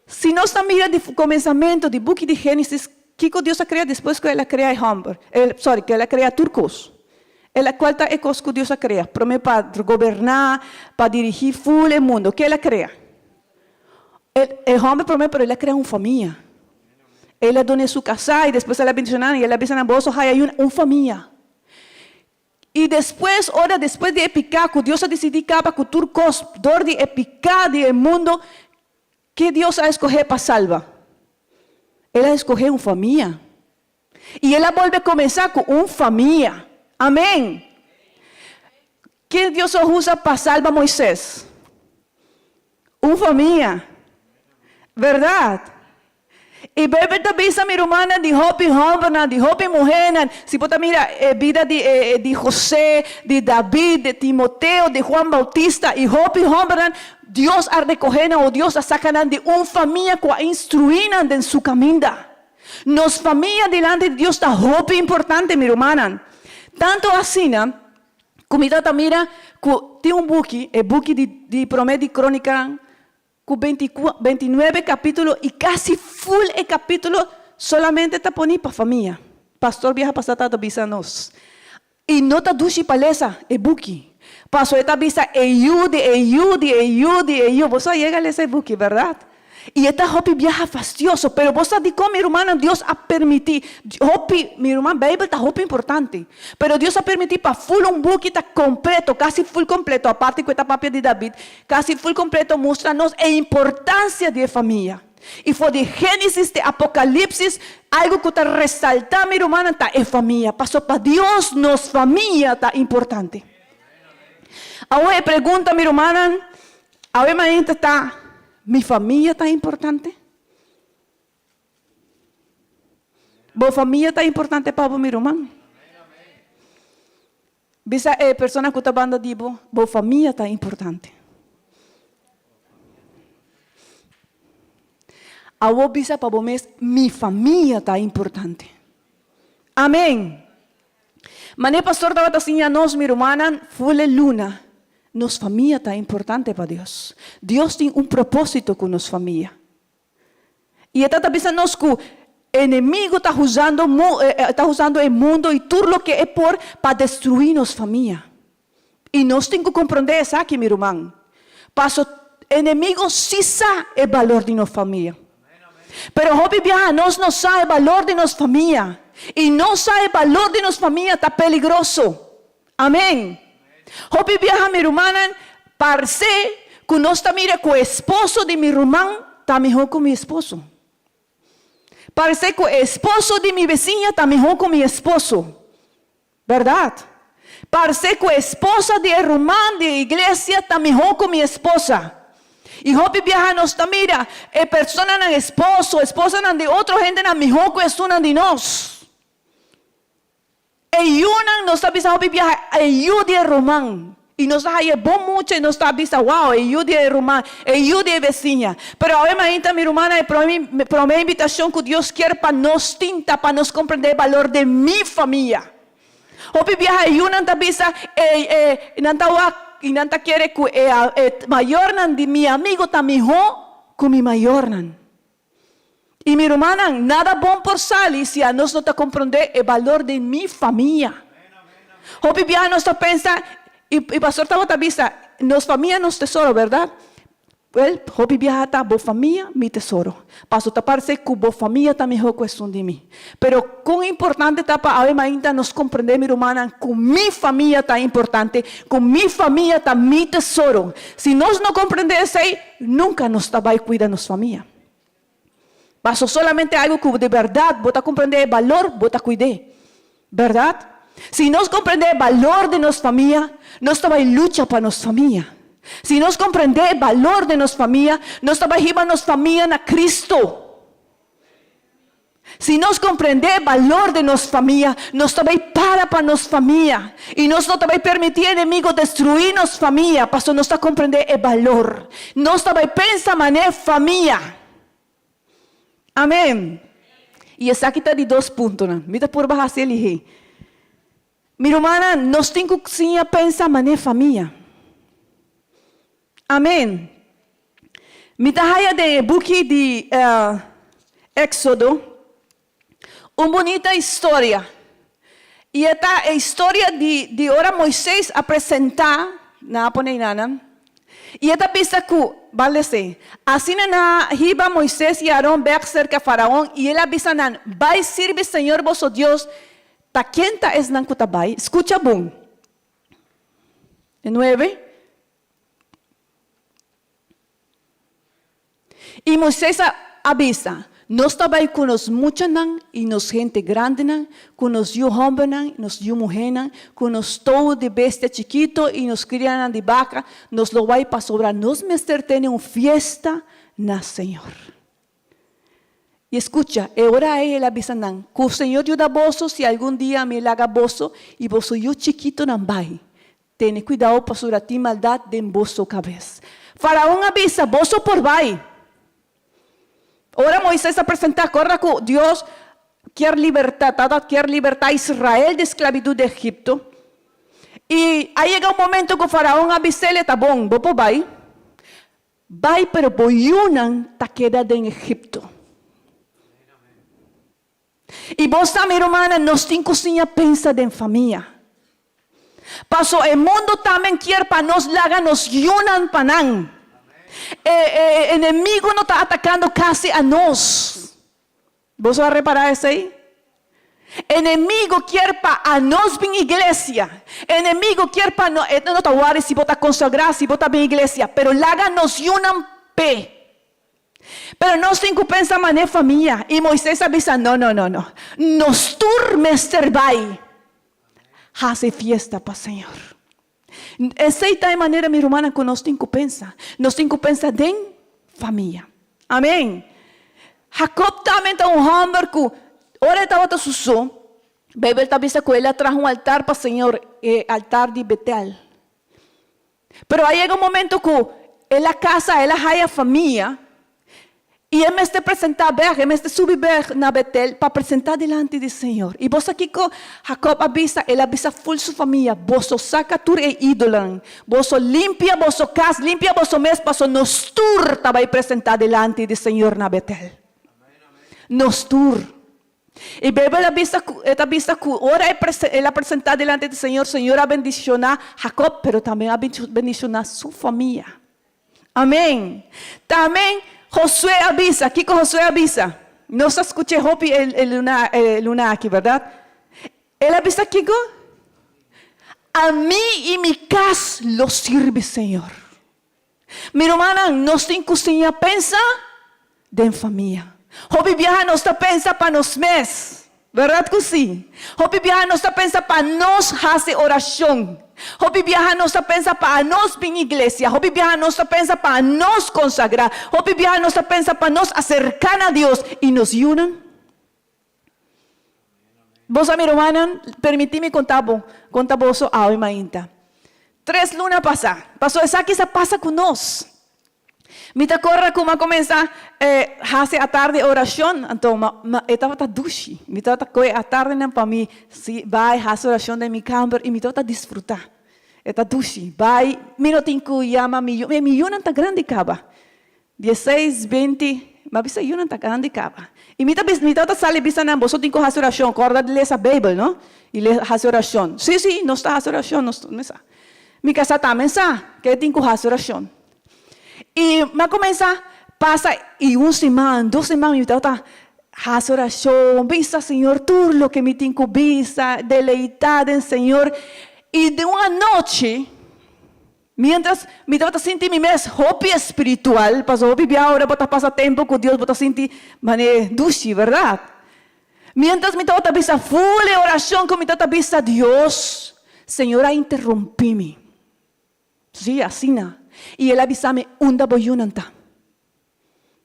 Si nos ta mira di komensamentu di buki di Génesis, kiko Dios a krea despues ku el a krea e hòmber? El, sorry, ku el a krea tur kos. El a, kual ta e kos ku Dios a krea? Promé pa goberná, pa dirigí ful e mundu. Ke el a krea? El, e hòmber promé, pero el a krea un famia. El a dun'é su kasá i despues el a bendishoná nan i el a bisa nan, Boso haya yu un famia. I despues, ora despues di e piká ku Dios a disidí kaba ku tur kos dor di e piká di e mundu, ke Dios a eskohé pa salba? El a eskohé un famia. I el a bolbe kuminsá ku un famia. Amèn! Ken Dios a usa pa salba Moisés? Un famia. Bèrdat? I Beibel ta bisa, mi rumannan, di hopi hòmbernan, di hopi muhénan, si bo ta mira e bida di e di José, di David, di Timoteo, di Juan Bautista i hopi hòmbernan, Dios a rekohé nan o Dios a saka nan di un famia ku a instruí nan den su kaminda. Nos famia dilanti di Dios ta hopi importante, mi rumannan. Tantu asina ku mi ta mira ku tin un buki, e buki di di Promé di Krónikanan, ku beintinuebe kapítulo i kasi ful e kapítulo solamente ta poní pa famia. Pastor biaha pasá tabata bisa nos. I no ta dushi pa lesa e buki. Paso e ta bisa e yu di e yu di e yu di e yu. Boso a yega lesa e buki, bèrdat? I e ta hopi biaha fastioso. Pero bo sa dikon, mi rumannan, Dios a permití hopi, mi ruman, Beibel ta hopi importante. Pero Dios a permití pa ful un buki ta kompleto, kasi ful kompleto, aparte ku e ta papia di David, kasi ful kompleto mustra nos e importansia di e famia. I for di Génesis te Apokalipsis, algu ku ta resaltá, mi rumannan, ta e famia. Paso pa Dios nos famia ta importante. Awor e pregunta, mi rumannan, awe mainta ta, Mi famia ta importante? Bo famia ta importante pa bo, mi ruman? Bisa e persona ku ta banda di bo, bo famia ta importante. Awor bisa pa bo mes, mi famia ta importante. Amen. Mane pastor tabata siña nos, mi rumannan, ful e luna, nos famia ta importante pa Dios. Dios tin un propósito ku nos famia. I e ta bisa nos ku enemigo ta usando ta usando e mundo i tur loke e por pa destruí nos famia. I nos tin ku komprondé esaki, mi ruman. Paso enemigo sí sa e balor di nos famia. Pero hopi biaha nos no sa e balor di nos famia. I no sa e balor di nos famia ta peligroso. Amén. Hopi biaha mi rumannan parse ku nos ta mira ku esposo di mi ruman ta mihó ku mi esposo. Parse ku esposo di mi besiña ta mihó ku mi esposo. Bèrdat? Parse ku esposa di e ruman di e iglesia ta mihó ku mi esposa. I hopi biaha nos ta mira e personanan esposo, esposanan di otro hendenan mihó ku esunnan di nos. E yunan, nos ta bisa hopi biaha, e yu di e ruman. I nos ta haña e bon mucha i nos ta bisa, wow, e yu di e ruman, e yu di e besiña. Pero awe mainta, mi rumannan, e prome, prome invitashon ku Dios kier pa nos tin ta pa nos komprendé e balor den mi famia. Hopi biaha e yunan ta bisa, e, e, nan ta wak i nan ta kere ku e, e mayornan di mi amigu ta mihó ku mi mayornan. I mi rumannan, nada bon por sali si anos no ta komprondé e balor di mi famia. Hopi biaha nos ta pensa, i i pastor tabata bisa, nos famia nos tesoro, bèrdat? Wèl, hopi biaha ta bo famia mi tesoro. Paso ta parse ku bo famia ta mihó ku esun di mi. Pero kon importante ta pa awe mainta nos komprendé, mi rumannan, ku mi famia ta importante, ku mi famia ta mi tesoro. Si nos no komprendé esei, nunka nos ta bai kuida nos famia. Paso solamente algu ku di bèrdat bo ta komprendé e balor, bo ta kuid'é. Bèrdat? Si nos komprendé e balor di nos famia, nos ta bai lucha pa nos famia. Si nos komprendé e balor di nos famia, nos ta bai hiba nos famia na Kristu. Si nos komprendé e balor di nos famia, nos ta bai para pa nos famia i nos no ta bai permití enemigo destruí nos famia pasobra nos ta komprendé e balor. Nos ta bai pensa manera famia. Amén. I esaki ta di dos puntonan. Mi ta purba hasi e lihé. Mi rumannan, nos tin ku siña pensa manera famia. Amén. Mi ta haya den e buki di Éxodo un bunita historia. I e ta e historia di di ora Moisés a presentá, nan a pone einanan, i e ta bisa ku, ban lese, Asina nan a hiba Moisés i Aarón bèk serka Faraón, i el a bisa nan, Bai sirbi Señor boso Dios, ta ken ta esnan ku ta bai? Skucha bon. E nuebe. I Moisés a bisa, Nos ta bai ku nos muchanan i nos hente grandinan, ku nos yu hòmbernan i nos yu muhénan, ku nos tou di bestia chikitu i nos krianan di baka, nos lo bai pasobra nos mester tene un fiesta na señor. I skucha, e ora ei el a bisa nan, Ku señor yuda boso si algun dia mi laga boso i boso yu chikitunan bai. Tene kuidao pasobra tin maldat den boso kabes. Faraon a bisa, Boso por bai. Ora Moises a presentá, kòrda ku Dios kier libertá, tabata kier libertá Israel di sklabitut di Egipto. I a yega un momento ku Faraon a bis'el, Ta bon, bo por bai. Bai, pero bo yunan ta keda den Egipto. I bo sa, mi rumannan, nos tin ku siña pensa den famia. Paso e mundu tambe kier pa nos laga nos yunan pa nan. E, e enemigu no ta atakando kasi a nos. Boso a repará esei? Enemigu kier pa anos bin iglesia. Enemigu kier pa no, e no ta wari si bo ta konsagrá, si bo ta bin iglesia, pero laga nos yunan p'e. Pero nos tin ku pensa manera famia. I Moisés a bisa, No, no, no, no. Nos tur mester bai hasi fiesta pa Señor. Esei ta e manera, mi rumannan, ku nos tin ku pensa. Nos tin ku pensa den famia. Amén. Jacob tambe ta un hòmber ku. Ora e tabata su so, Beibel ta bisa ku el a traha un altar pa Señor, e altar di Betel. Pero a yega un momento ku el a kasa, el a haya famia, i e mester presentá bèk, e mester subi bèk na Betel pa presentá dilanti di Señor. I bo sa kiko Jakòb a bisa? El a bisa ful su famia, Boso saka tur e ídolonan, boso limpia boso kas, limpia boso mes, paso nos tur ta bai presentá dilanti di Señor na Betel. Nos tur. E Beibel a bisa ku, e ta bisa ku ora e el a presentá dilanti di Señor, Señor a bendishoná Jakob, pero tambe a bendishoná su famia. Amén. Tambe Josué a bisa, kiko Josué a bisa? Nos a skuch'é hopi e e luna e luna aki, bèrdat? El a bisa kiko? Ami i mi kas lo sirbi Señor. Mi rumannan, nos tin ku siña pensa den famia. Hopi biaha nos ta pensa pa nos mes, bèrdat ku si? Hopi biaha nos ta pensa pa nos hasi orashon. Hopi biaha nos ta pensa pa anos bin iglesia. Hopi biaha nos ta pensa pa anos konsagrá. Hopi biaha nos ta pensa pa nos aserká na Dios. I nos yunan? Bo sa mi rumannan, permití mi konta bo, konta boso awe mainta. Tres luna pasá, paso esaki sa pasa ku nos. Mi ta korda ku m'a kuminsá hasi atardi orashon, anto ma, ma e tabata dushi. Mi tabata kohe atardinan pa mi si bai hasi orashon den mi kamber i mi tabata disfrutá. E ta dushi. Bai, mi no tin ku yama mi yu, mi yunan ta grandi kaba. Dieseis, beinti, m'a bisa yunan ta grandi kaba. I mi ta bisa, mi tabata sali bisa nan, boso tin ku hasi orashon, kòrda di lesa Beibel, no? I le hasi orashon. Sí, sí, nos ta hasi orashon, nos mi sa. Mi kasá tambe sa ke e tin ku hasi orashon. I m'a kuminsá pasa i un siman, dos siman mi tabata hasi orashon, bisa Señor tur loke mi tin ku bisa, deleitá den Señor. I den un anochi. Miéntras mi tabata sinti mi mes hopi espiritual, pasobra hopi bia ora bo ta pasa tempu ku Dios bo ta sinti manera dushi, bèrdat? Miéntras mi tabata bisa ful e orashon ku mi tabata bisa Dios, Señor a interumpí mi. Sí, asina. I El a bisa mi, Unda bo yunan ta?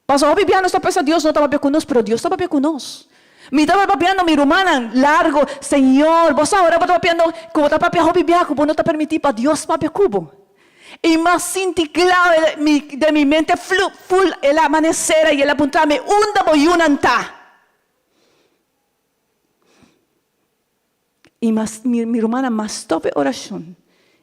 Pasobra hopi bia nos ta pensa Dios no ta papia ku nos, pero Dios ta papia ku nos. Mi tabata papiando mi rumannan largo, Señor, bo sa ora bo ta papiando ku bo ta papia hopi bia ku bo no ta permití pa Dios papia ku bo. I m'a sinti kla mi den mi mente flu ful el a amanesera i el a puntra mi, Unda bo yunan ta? I mas mi mi rumannan mas stop e orashon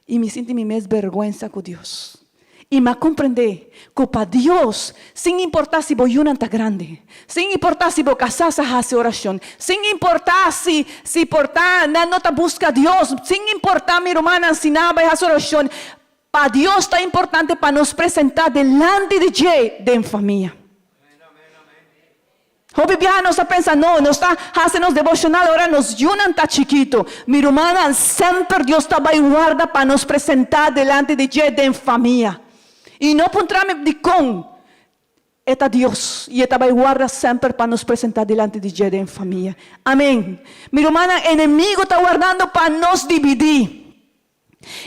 i mi sinti mi mes bèrgwensa ku Dios. I mi a komprendé ku pa Dios, sin importá si bo yunan ta grandi, sin importá si bo kasá sa hasi orashon, sin importá si si por ta nan no ta buska Dios, sin importá mi rumannan si nan a bai hasi orashon, pa Dios ta importante pa nos presentá delanti di dje den famia. Hopi biaha nos ta pensa, No, nos ta hasi nos devoshonal ora nos yunan ta chikitu. Mi rumannan, semper Dios ta bai warda pa nos presentá delanti di dje den famia. I no puntra mi dikon. E ta Dios, i e ta bai warda semper pa nos presentá delanti di dje den famia. Amen. Mi rumannan, enemigu ta wardando pa nos dividí.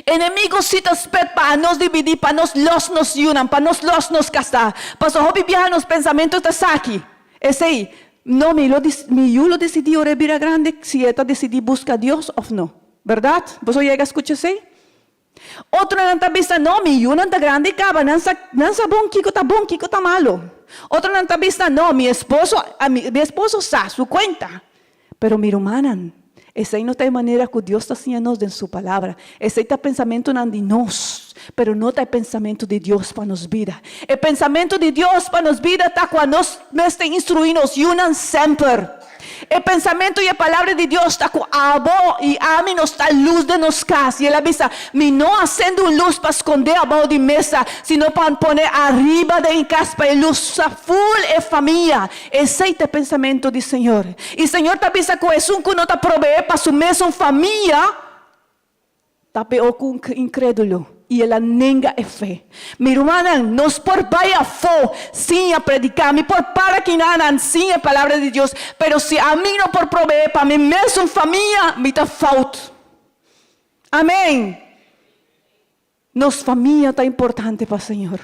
Enemigo si ta spet pa anos dividí, pa nos lòs nos yunan, pa nos lòs nos kasá. Pasobra hopi biaha nos pensamentu ta saki. Esei, no, mi lo mi yu lo disidí ora e bira grandi si e ta disidí buska Dios òf no. Bèrdat? Boso yega skucha esei? Otronan ta bisa, no, mi yunan ta grandi kaba, nan sa nan sa bon kiko ta bon, kiko ta malu. Otronan ta bisa, no, mi esposo, mi esposo sa su kuenta. Pero mi rumannan, esei no ta e manera ku Dios ta siña nos den Su Palabra. Esei ta pensamentunan di nos, pero no ta e pensamentu di Dios pa nos bida. E pensamentu di Dios pa nos bida ta ku anos mester instruí nos yunan semper. E pensamentu i e Palabra di Dios ta ku abo i ami nos ta lus den nos kas. I el a bisa, Mi no a sende un lus pa skondé abou di mesa, sino pa pone ariba den e kas pa e lus sa ful e famia. Esei ta e pensamentu di Señor. I Señor ta bisa ku esun ku no ta probeé pa su mesun famia ta peó ku un inkrédulo, i el a nenga e fe. Mi rumannan, nos por bai afó sin a prediká, mi por para kinanan sin e Palabra di Dios, pero si ami no por probeé pa mi mesun famia, mi ta fout. Amén! Nos famia ta importante pa Señor.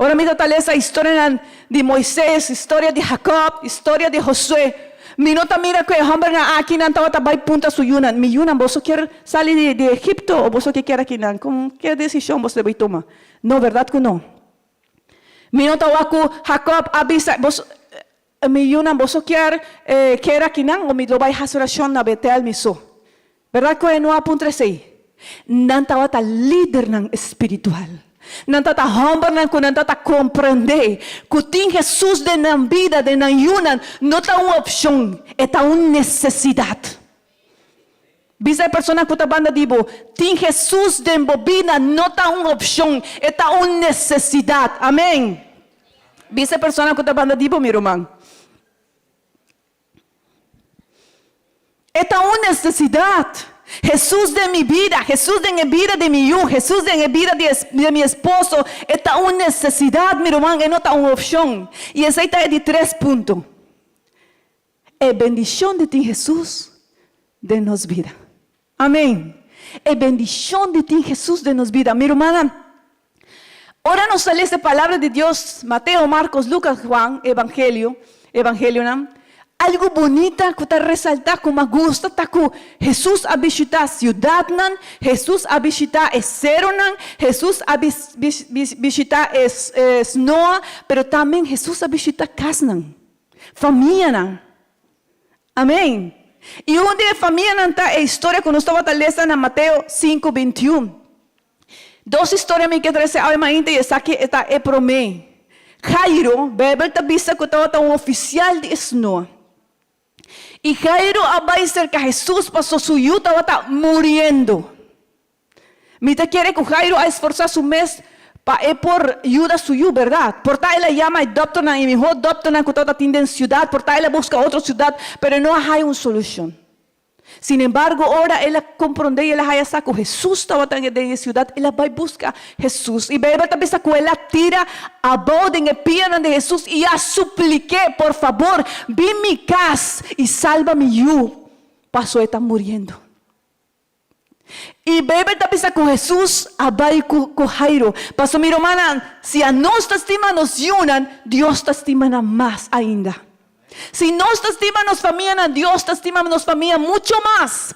Ora mi ta lesa historianan di Moises, historia di Jacob, historia di Josué, mi no ta mira ku e hòmbernan aki nan tabata bai punta su yunan, Mi yunan, boso kier sali di di Egipto o boso ke kier akinan? Kon ke desishon boso debe tuma? No, bèrdat ku no. Mi no ta wak ku Jacob a bisa, Boso, mi yunan, boso kier keda akinan o mi lo bai hasi orashon na Betel mi so? Berdad cu e no a puntra esey? Nan tabata lidernan espiritual. Nan tabata hombernan cu nan tabata comprende cu tin Jesus den nan bida, den nan yunan, no ta un opcion, e ta un necesidad. Bisa e persona cu ta banda di bo, Tin Jesus den bo bida no ta un opcion, e ta un necesidad. Amen. Bisa e persona cu ta banda di bo, mi ruman. E ta un nesesidat. Hesus den mi bida, Hesus den e bida di mi yu, Hesus den e bida di mi esposo, e ta un nesesidat, mi ruman, e no ta un opshon. I esei ta e di tres punto. E bendishon di tin Hesus den nos bida. Amen. E bendishon di tin Hesus den nos bida. Mi rumannan, ora nos ta lesa e Palabra di Dios, Mateo, Marcos, Lucas, Juan, Evangelio, Evangelionan, algu bunita ku ta resaltá ku mas gusta ta ku Hesus a bishitá siudatnan, Hesus a bishitá e seronan, Hesus a bishitá e snoa, pero tambe Hesus a bishitá kasnan, famianan. Amén. I un di e famianan ta e historia ku nos tabata lesa na Mateo sinku bintiun. Dos historia mi ke trese awe mainta i esaki e ta e promé. Jairo, Beibel ta bisa ku tabata un ofisial di e snoa. I Jairo a bai serka Hesus paso su yu tabata muriendo. Mi ta kere ku Jairo a esforsá su mes pa e por yuda su yu, bèrdat? Por ta el a yama e dòkternan, e mihó dòkternan ku tabata tin den siudat, por ta el a buska otro siudat, pero e no a haya un solushon. Sin embargo, ora el a komprondé i el a haya sa ku Hesus tabata den e siudat, el a bai buska Hesus. I Beibel ta bisa ku el a tira abou den e pianan di Hesus i a suplik'é, Por fabor, bin mi kas i salba mi yu, paso e ta muriendo. I Beibel ta bisa ku Hesus a bai ku ku Jairo. Pasobra mi rumannan, si anos ta stima nos yunan, Dios ta stima nan mas ainda. Si nos ta stima nos famianan, Dios ta stima nos famia mucho mas.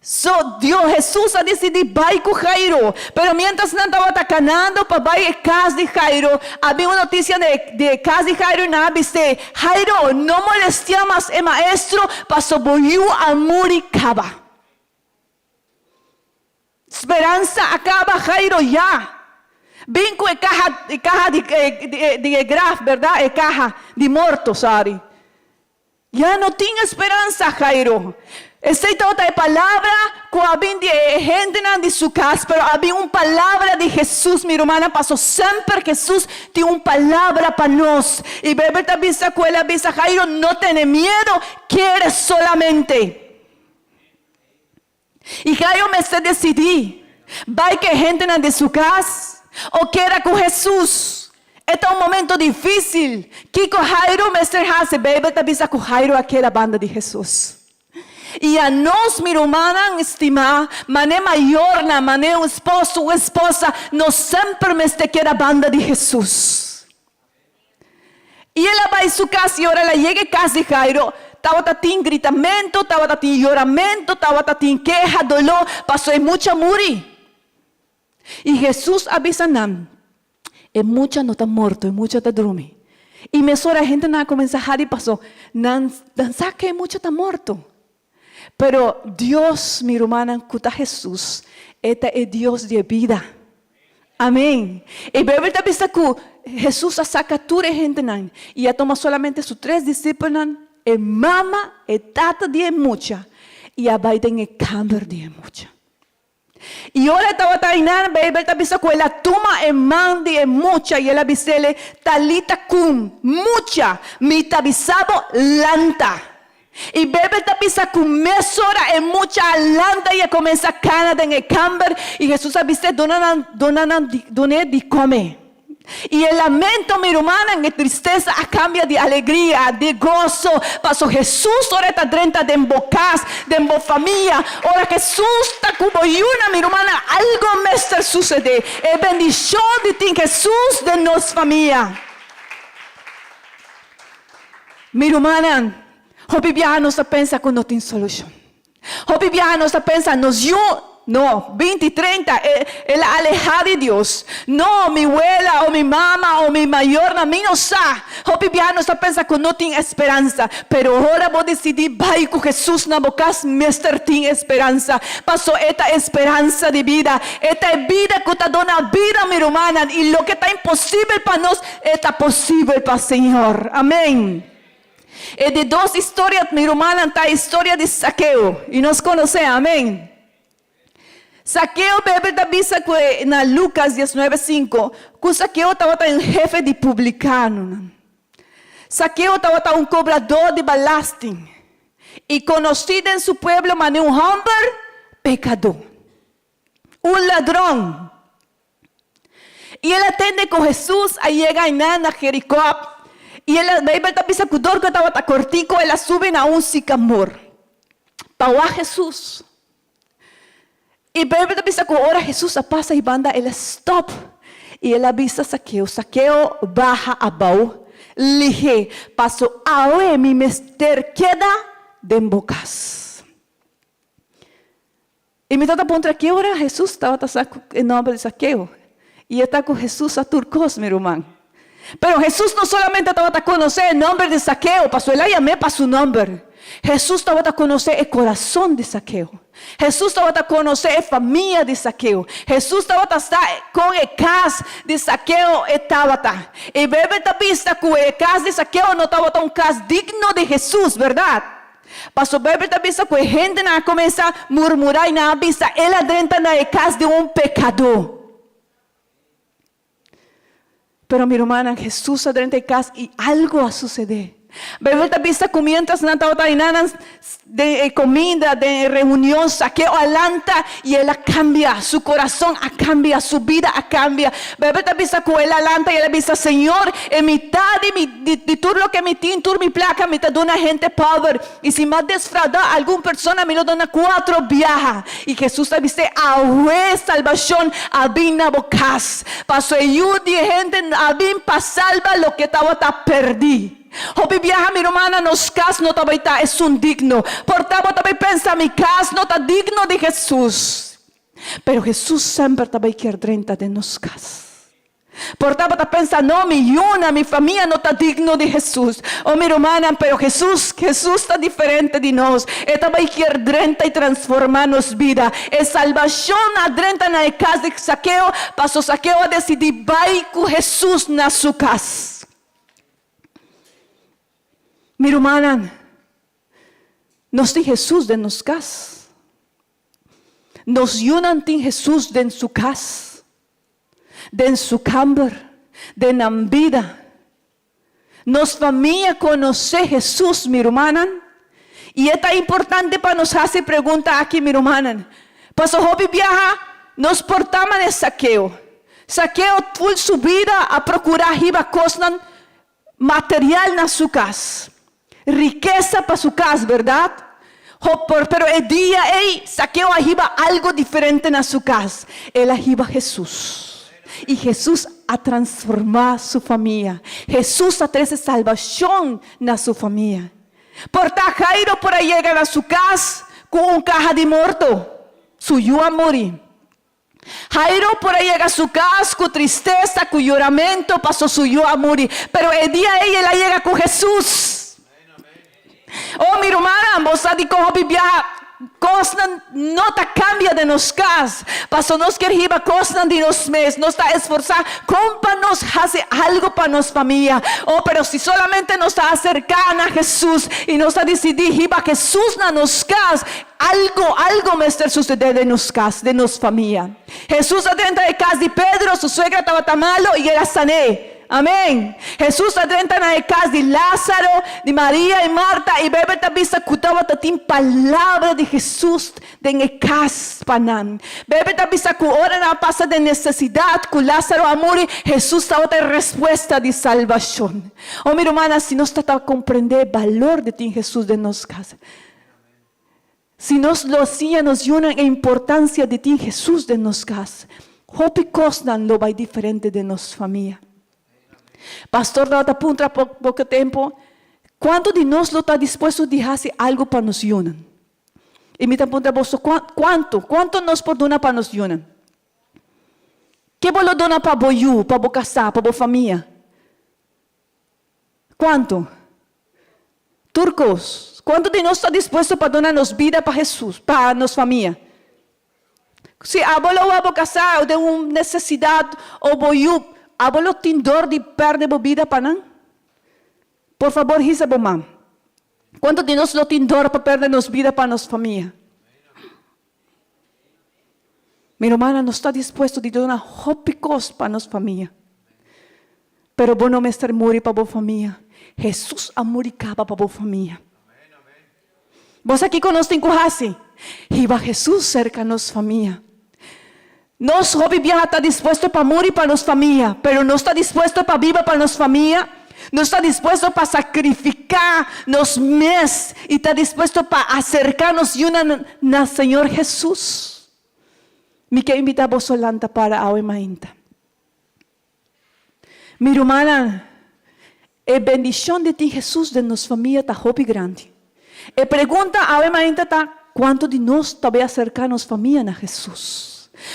So, Dios, Hesus a disidí bai ku Jairo. Pero miéntras nan tabata kanando pa bai e kas di Jairo, a bin un notisia di e kas di Jairo i nan a bis'é, Jairo, no molestiá mas e maestro, pasobra bo yu a muri kaba. Speransa a kaba, Jairo ya. Bin ku e kaha, e kaha di, di e graf, berdad? E kaha di morto, sorry. Ya no tin speransa, Jairo. Esei tabata e palabra ku a bin di e hendenan di su kas, pero a bin un palabra di Hesus, mi rumannan, paso semper Hesus tin un palabra pa nos. I Beibel ta bisa ku el a bisa, Jairo, no tene miedo, kere solamente. I Gayo mester desidí, bai ku e hendenan di su kas o keda ku Hesus. E ta un momento difísil. Kiko Jairo mester hasi? Beibel ta bisa ku Jairo a keda banda di Hesus. I anos, mi rumannan stimá, manera mayornan, manera un esposo, un esposa, nos semper mester keda banda di Hesus. I el a bai su kas, i ora el a yega e kas di Jairo, tabata tin gritamentu, tabata tin yoramentu, tabata tin keha, doló, pasobra e mucha a muri. I Hesus a bisa nan, E mucha no ta morto, e mucha ta drumi. I mesora e hendenan a kuminsá hari pasobra nan sa ku e mucha ta morto. Pero Dios, mi rumannan, ku ta Hesus, e ta e Dios di e bida. Amen. E Beibel ta bisa ku Hesus a saka tur e hendenan i a tuma solamente su tres disipelnan, e mama, e tata di e mucha, i a bai den e kamber di e mucha. I ora e tabata einan, Beibel ta bisa ku el a tuma e man di e mucha i el a bis'el, Talita kum, mucha, mi ta bisa bo, lanta. I Beibel ta bisa ku mesora e mucha a lanta i a kuminsá kana den e kamber, i Hesus a bis'é, Duna nan, duna nan, dun'é di kome. I e lamento, mi rumannan, e tristesa a kambia di alegria, di goso, paso Hesus ora e ta drenta den bo kas, den bo famia, ora Hesus ta ku bo yunan, mi rumannan, algo mester susedé. E bendishon di tin Hesus den nos famia. Mi rumannan, hopi biaha nos ta pensa ku no tin solushon. Hopi biaha nos ta pensa nos yu, no, binti, treinta, e el a alehá di Dios. No, mi wela o mi mama o mi mayornan, mi no sa. Hopi biaha nos ta pensa ku no tin esperansa. Pero ora bo disidí bai ku Hesus na bo kas, mester tin esperansa. Paso e ta esperansa di bida. E ta e bida ku ta duna bida, mi rumannan. I loke ta imposibel pa nos, e ta posibel pa Señor. Amén. E di dos historia, mi rumannan, ta e historia di Sakeo. I nos konosé, amen. Sakeo, Beibel ta bisa ku e, na Lukas diesnuebe sinku, ku Sakeo tabata un hefe di publikanonan. Sakeo tabata un kobradó di balasting i konosí den su pueblo manera un hòmber pekadó, un ladron. I el a tende ku Hesus a yega einan na Jerikó, i el a, Beibel ta bisa ku dor ku e tabata kortiko, el a subi na un sikamor pa wak Hesus. I Beibel ta bisa ku ora Hesus a pasa ei banda, el a stòp i el a bisa Sakeo, Sakeo, baha abou lihé, paso awe mi mester keda den bo kas. I mi ta puntra ki ora Hesus tabata sa ku e nòmber di Sakeo. I e ta ku Hesus sa tur kos, mi ruman. Pero Hesus no solamente tabata konosé e nòmber di Sakeo, pasobra el a yam'é pa su nòmber. Hesus tabata konosé e korason di Sakeo. Hesus tabata konosé e famia di Sakeo. Hesus tabata sa kon e kas di Sakeo e tabata. I Beibel ta bisa ku e kas di Sakeo no tabata un kas digno di Hesus, bèrdat? Paso Beibel ta bisa ku e hendenan a kuminsá murmurá i nan a bisa, El a drenta na e kas di un pekadó. Pero mi rumannan, Hesus a drenta e kas i algu a susedé. Beibel ta bisa ku miéntras nan tabata einan den e kominda, den e reunion, Sakeo a lanta i el a kambia, su kurason a kambia, su bida a kambia. Beibel ta bisa ku el a lanta i el a bisa, Señor, e mitá di mi Di tur loke mi tin, tur mi plaka, mi ta duna hende pober. I si mi a desfraudá algun persona, mi lo duna kuatro biaha. I Hesus a bis'é, Awe salbashon a bin na bo kas, pasobra e Yu di e hende a bin pa salba loke tabata pèrdí. Hopi biaha, mi rumannan, nos kas no ta bai ta esun digno. Por ta bo ta bai pensa, Mi kas no ta digno di Hesus. Pero Hesus semper ta bai kier drenta den nos kas. Por tabata pensa, No, mi yunan, mi famia no ta digno di Hesus. O mi rumannan, pero Hesus, Hesus ta diferente di nos. E ta bai kier drenta i transformá nos bida. E salbashon a drenta na e kas di Sakeo, paso Sakeo a desidí bai ku Hesus na su kas. Mi rumannan, nos tin Hesus den nos kas. Nos yunan tin Hesus den su kas. Den su kamber, den nan bida. Nos famia konosé Hesus, mi rumannan? I e ta importante pa nos hasi e pregunta aki, mi rumannan, pasobra hopi biaha nos por ta manera Sakeo. Sakeo tur su bida a prokurá hiba kosnan Material na su kas. Rikesa pa su kas, bèrdat? Hopper, pero e dia ei, Sakeo a hiba algu diferente na su kas. El a hiba Hesus. I Hesus a transformá su famia. Hesus a trese salbashon na su famia. Por ta Jairo por a yega na su kas ku un kaha di morto. Su yu a muri. Jairo por a yega su kas ku tristesa, ku yoramentu, paso su yu a muri. Pero e dia ei el a yega ku Hesus. Oh, mi rumannan, bo sa dikon hopi biaha kosnan no ta kambia den nos kas? Paso nos kier hiba kosnan di nos mes. Nos ta esforsá kon pa nos hasi algu pa nos famia. Oh, pero si solamente nos ta aserká na Hesus i nos ta disidí hiba Hesus na nos kas, Algo, algo mester sucede den nos cas, den nos famia. Jesús a drenta e cas di Pedro, su suegra tabata malo y el a san'é. Amèn. Hesus a drenta na e kas di Lázaro, di Maria i Marta, i Beibel ta bisa ku tabata tin palabra di Hesus den e kas pa nan. Beibel ta bisa ku ora nan a pasa den nesesidat, ku Lázaro a muri, Hesus tabata e respuesta di salbashon. O mi rumannan, si nos ta ta komprendé e balor di tin Hesus den nos kas, si nos lo siña nos yunan e importansia di tin Hesus den nos kas, hopi kosnan lo bai diferente den nos famia. Pastor tabata puntra poko tempu, Kuantu di nos lo ta dispuesto di hasi algu pa nos yunan? I mi ta puntra boso, Kuantu? Kuantu nos por duna pa nos yunan? Ke bo lo duna pa bo yu, pa bo kasá, pa bo famia? Kuantu? Tur kos. Kuantu di nos ta dispuesto pa duna nos bida pa Hesus, pa nos famia? Si abo lo wak bo kasá o den un nesesidat o bo yu, abo lo tin dor di pèrdè bo bida pa nan? Por fabor hisa bo man. Kuantu di nos lo tin dor pa pèrdè nos bida pa nos famia? Mi rumannan, nos ta dispuesto di duna hopi kos pa nos famia. Pero bo no mester muri pa bo famia. Hesus a muri kaba pa bo famia. Bo sa kiko nos tin ku hasi? Hiba Hesus serka nos famia. Nos hopi biaha ta dispuesto pa muri pa nos famia, pero nos ta dispuesto pa biba pa nos famia? Nos ta dispuesto pa sakrifiká nos mes i ta dispuesto pa aserká nos yunan na Señor Hesus? Mi ke invitá boso lanta para awe mainta. Mi rumannan, e bendishon di tin Hesus den nos famia ta hopi grandi. E pregunta awe mainta ta, kuantu di nos ta bai aserká nos famia na Hesus?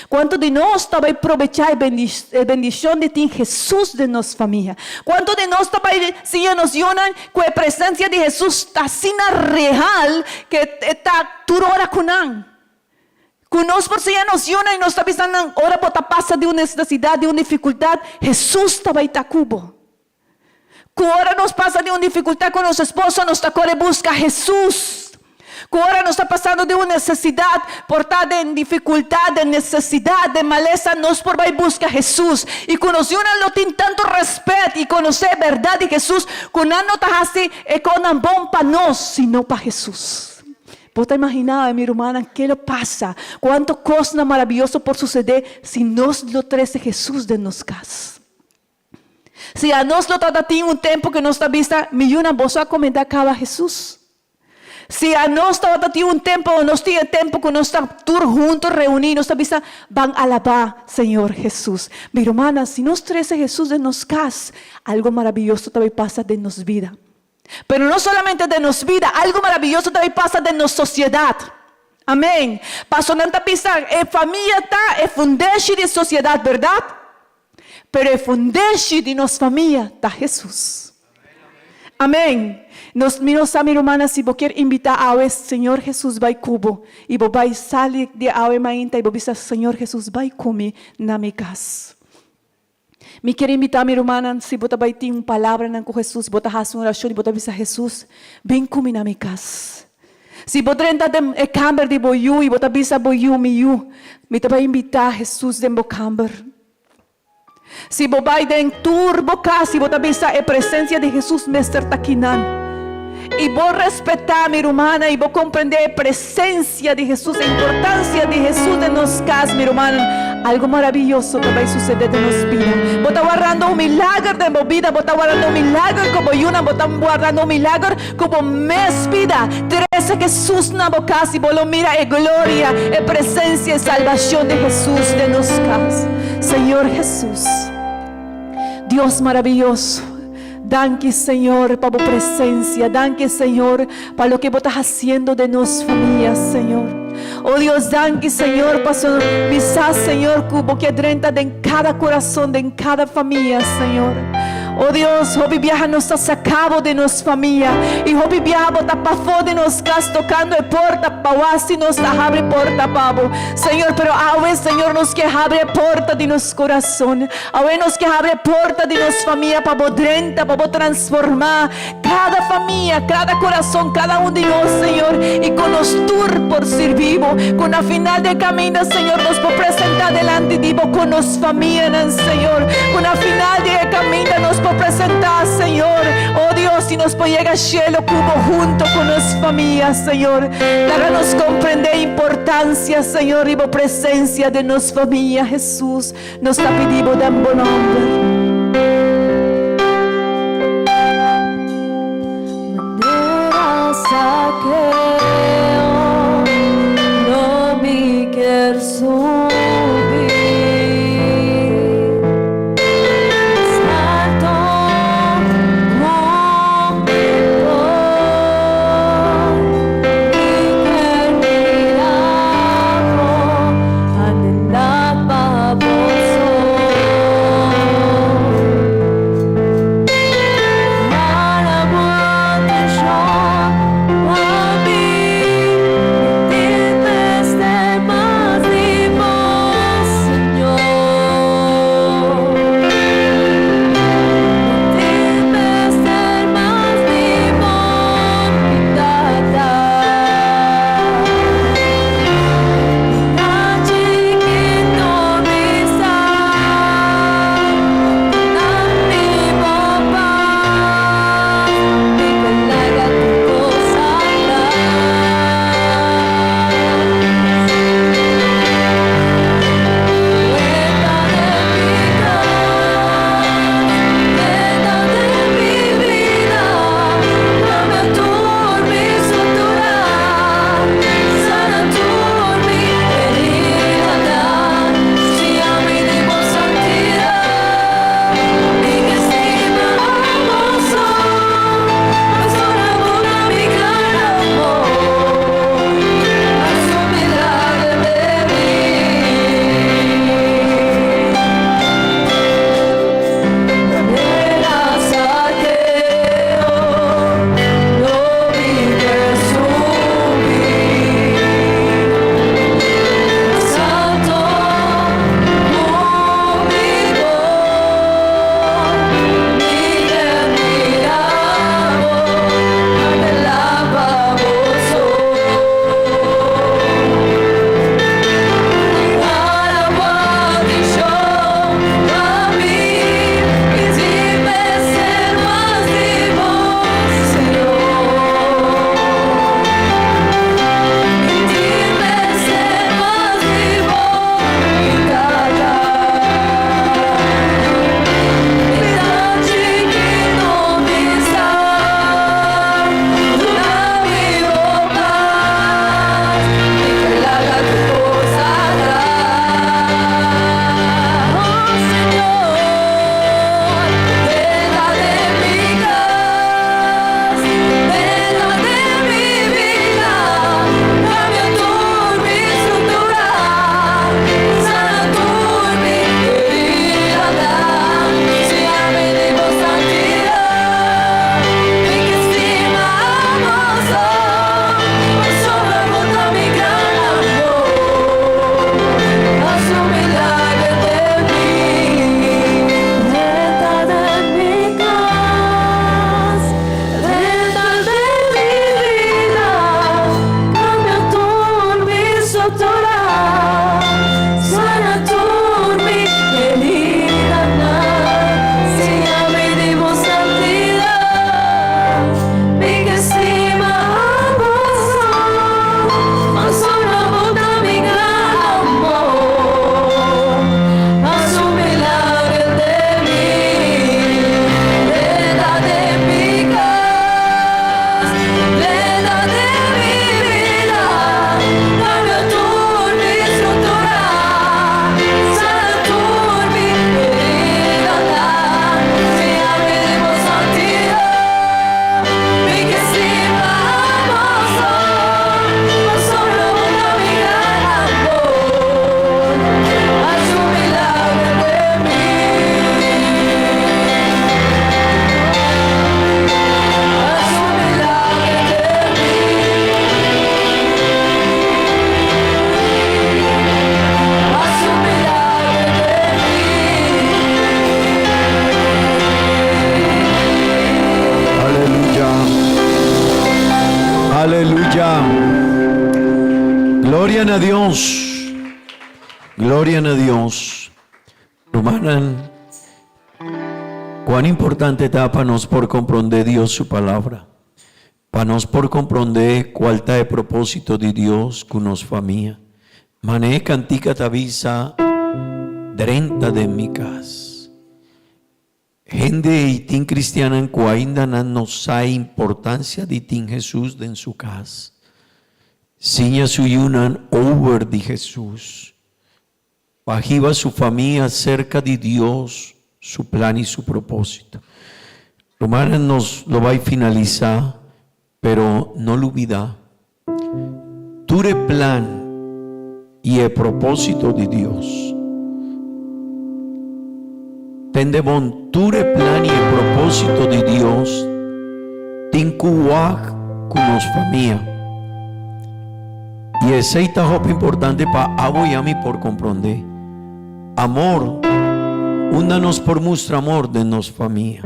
Kuantu di nos ta bai probechá e bendishon di tin Hesus den nos famia? Kuantu di nos ta bai siña nos yunan ku e presensia di Hesus ta asina real ku e ta tur ora ku nan? Ku nos por siña nos yunan i nos ta bisa nan, ora bo ta pasa di un nesesidat, di un difikultat, Hesus ta bai ta ku bo. Ku ora nos pasa di un difikultat ku nos esposo, nos ta kore buska Hesus. Ku ora nos ta pasando di un nesesidat, por ta den difikultat, den nesesidat, den malesa, nos por bai buska Hesus. I ku nos yunan lo tin tantu rèspèt i konosé e bèrdat di Hesus, ku nan no ta hasi e kosnan bon pa nos, sino pa Hesus. Bo ta imaginá, mi rumannan, ke lo pasa? Kuantu kosnan maravioso por susedé si nos lo trese Hesus den nos kas? Si anos lo tabata tin un tempu ku nos ta bisa, Mi yunan, boso a komendá kaba Hesus. Si anos tabata tin un tempu o nos tin e tempu ku nos ta tur huntu reuní, nos ta bisa, Ban alabá Señor Hesus. Mi rumannan, si nos trese Hesus den nos kas, algu maravioso ta bai pasa den nos bida. Pero no solamente den nos bida, algu maravioso ta bai pasa den nos sosiedat. Amén. Paso nan ta bisa e famia ta e fundeshi di e sosiedat, bèrdat? Pero e fundeshi di nos famia ta Hesus. Amén. Nos, mi no sa mi rumannan si bo kier invitá awe Señor Hesus bai ku bo i bo bai sali di awe mainta i bo bisa Señor Hesus bai ku mi na mi kas. Mi kier invitá mi rumannan si bo ta bai tin un palabranan ku Hesus bo ta hasi un orashon i bo ta bisa Hesus bin ku mi na mi kas. Si bo drenta den e kamber di bo yu i bo ta bisa bo yu, Mi yu, mi ta bai invitá Hesus den bo kamber. Si bo bai den tur bo kas i bo ta bisa e presensia di Hesus mester ta kinan. I bo respetá, mi rumannan, i bo komprendé e presensia di Hesus, e importansia di Hesus den nos kas, mi rumannan, algu maraviyoso ta bai susedé den nos bida. Bo ta wardando un milager den bo bida, bo ta wardando un milager ku bo yunan, bo ta wardando un milager Ku bo mes bida trese Hesus na bo kas i bo lo mira e gloria, e presensia, e salbashon di Hesus den nos kas. Señor Hesus, Dios maraviyoso, danki Señor pa bo presensia, danki Señor pa loke bo ta hasiendo den nos famia, Señor. O Dios, danki Señor paso mi sa Señor ku bo ke drenta den kada kurason, den kada famia, Señor. O Dios, hopi biaha nos ta sacabo di nos famia y hopi biaha bo ta pafó di nos cas tocando e porta pa wak si nos ta habri porta pa bo. Señor, pero awe, Señor, nos ke habri e porta di nos corazon. Awe nos ke habri e porta di nos famia pa bo drenta, pa bo transforma cada famia, cada corazon, cada un di nos, Señor, y cu nos tur por sirbi bo. Cu na final di e caminda, Señor, nos por presenta delanti di bo cu nos famianan, Señor. Cu na final di e caminda nos. nos por yega shelo ku bo hunto ku nos famia, Señor. Laga nos komprendé importansia, Señor, di bo presensia den nos famia, Hesus. Nos ta pidi bo den bo nomber. Manera Zakeo, lo mi kier subi mas alto ku mi por. Mi kier mira bo, anhelá pa bo so. Mara bo atenshon pa mi, mi tin mester mas di bo, Señor. Mi tin mester mas di bo, mi Tata. Ta chikito mi sa, duna mi bo pas, mi ke laga tur kos atras. Drenta den mi kas, drenta den mi bida, kambia tur mi struktura, sana tur mi heridanan, siña mi di bo santidat. Mi ke stima abo so, pasobra bo ta mi gran amor, hasi un milager den mi. Manera Zakeo, lo mi kier subi mas alto ku mi por. Mi kier mira bo, anhelá pa bo so. Para bo atenshon pa mi, mi tin mester mas di bo, Señor. Mi tin mester mas di bo, mi Tata. Mi ta chikito mi sa, duna mi bo pas, mi ke laga tur kos atras. Oh Señor, drenta den mi kas, drenta den mi bida, kambia tur mi struktura, sana tur mi heridanan, siña mi di bo santidat. Mi ke stima abo so, pasobra bo ta mi gran amor, hasi un milager den mi. Drenta den mi kas, drenta den mi bida, kambia tur mi struktura, sana tur mi heridanan, siña mi di bo santidat. Mi ke stima abo so, pasobra bo ta mi gran amor, hasi un milager den mi. Drenta den mi kas, drenta den mi bida, kambia tur mi struktura, sana tur mi heridanan, siña mi di bo santidat. Mi ke stima abo so, pasobra bo ta mi gran amor, hasi un milager den mi. Hasi un milager den mi. Hasi un milager den mi. Aleluya. Aleluya. Gloria na Dios. Gloria na Dios. Rumannan. Cuán importante ta pa nos por comprende Dios su palabra. Pa nos por comprende cual ta e propósito di Dios cu nos famia. Mane e cantica ta bisa, Drenta den mi cas. Hende ei tin cristiannan cu ainda nan no sa e importancia di tin Jesus den su cas. Siña su yunan over di Jesus. Pa hiba su famia cerca di Dios, su plan y su propósito. Rumannan nos lo bay finalisa, pero no lubida, tur e plan y e propósito di Dios. Tende bon, tur e plan y e propósito di Dios tin cu wak cu nos famia. Y esey ta hopi importante pa abo y ami por comprende. Amor, unda nos por mustra amor den nos famia?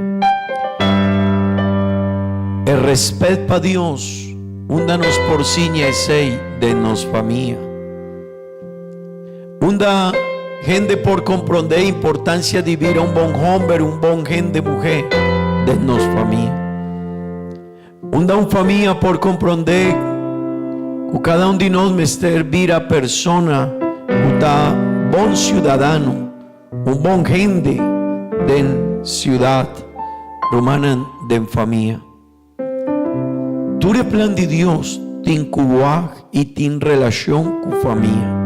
E respet pa Dios, unda nos por siña esey den nos famia? Unda hende por comprende e importancia di bira un bon homber, un bon hende muhe den nos famia? Unda un famia por comprende cu cada un di nos mester bira persona cu ta bon ciudadano, un bon hende den ciudad, rumannan den famia. Tur e plan di Dios tin cu wak y tin relacion cu famia.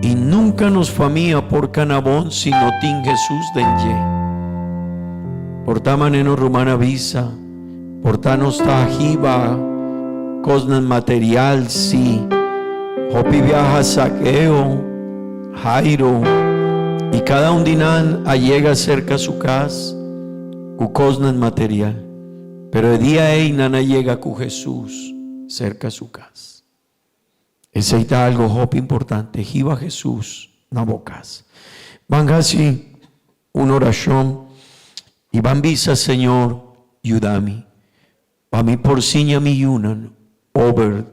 Y nunca nos famia por cana bon si no tin Jesus den dje. Por ta manera nos ruman a bisa, por ta nos ta hiba cosnan material si hopi biaha Zaqueo, Jairo y cada un di nan a yega cerca su cas cu cosnan material. Pero e dia ey nan a yega cu Jesus cerca su cas. Esey ta algo hopi importante, hiba Jesus na bo cas. Ban haci un oracion y ban bisa, Señor, yuda mi, pa mi por siña mi yunan over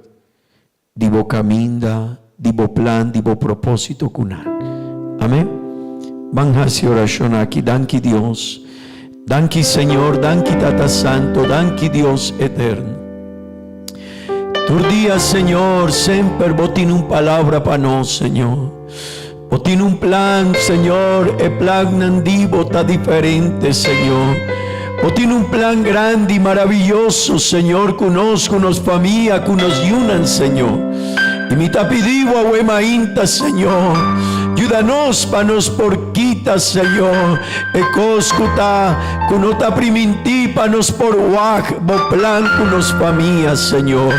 di bo caminda, di bo plan, di bo proposito cu nan. Amen. Ban haci oracion aki. Danki Dios. Danki Señor, danki Tata Santo, danki Dios Eterno. Tur dia, Señor, semper bo tin un palabra pa nos, Señor. Bo tin un plan, Señor, e plannan di bo ta diferente, Señor. Bo tin un plan grandi, maraviyoso, Señor, ku nos, ku nos famia, ku nos yunan, Señor. I mi ta pidi bo awe mainta, Señor, yuda nos pa nos por kita, Señor, E kos ku ta ku no ta primintí pa nos por wak bo plan ku nos famia, Señor.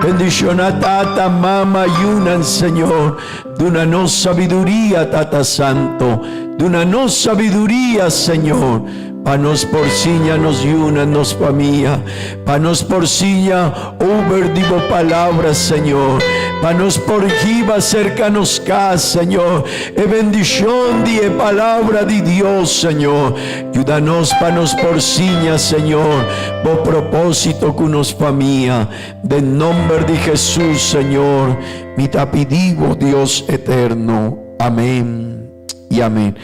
Bendishoná tata, mama, yunan, Señor. Duna nos sabiduria, Tata Santo. Duna nos sabiduria, Señor, pa nos por siña nos yunan, nos famia. Pa nos por siña over di bo palabra, Señor. Pa nos por hiba cerca nos cas, Señor, e bendicion di e palabra di Dios, Señor. Yuda nos pa nos por siña, Señor, bo propósito cu nos famia. Den nomber di Jesús, Señor, mi ta pidi bo, Dios eterno. Amén y amén.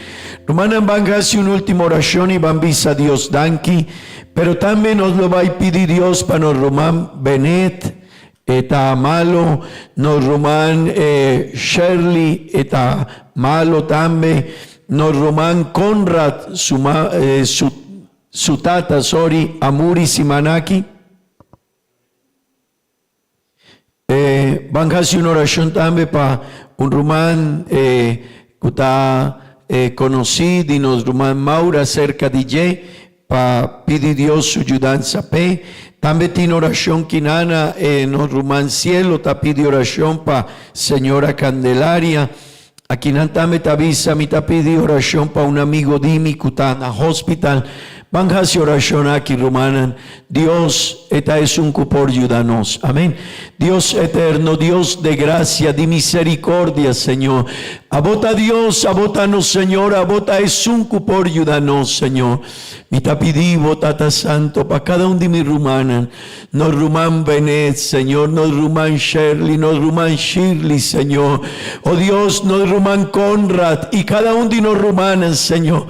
Rumannan, ban haci un ultimo oracion y ban bisa Dios danki. Pero tambe nos lo bai pidi Dios pa nos ruman Benet, e ta malo, nos ruman Shirley, e ta malo tambe, nos ruman Conrad, su ma, su, su tata, sorry, a muri siman aki. E ban hasi un orashon tambe pa un ruman e ku ta e konosí di nos ruman Maura serka di dje pa pidi Dios su yudansa p'e. Tambe tin orashon kinana e nos ruman Cielo ta pidi orashon pa señora Candelaria. Akinan tambe ta bisa, Mi ta pidi orashon pa un amigo di mi ku ta na hospital. Ban hasi orashon aki, rumannan. Dios, e ta esun ku por yuda nos. Amen. Dios eterno, Dios de gracia, di misericordia, Señor. Abo ta Dios, abo ta nos Señor, abo ta esun ku por yuda nos, Señor. Mi ta pidi bo, Tata Santo, pa kada un di mi rumannan. Nos ruman Benet, Señor, nos ruman Sherly, nos ruman Shirley, Señor. Oh Dios, nos ruman Conrad y cada un di nos rumannan, Señor.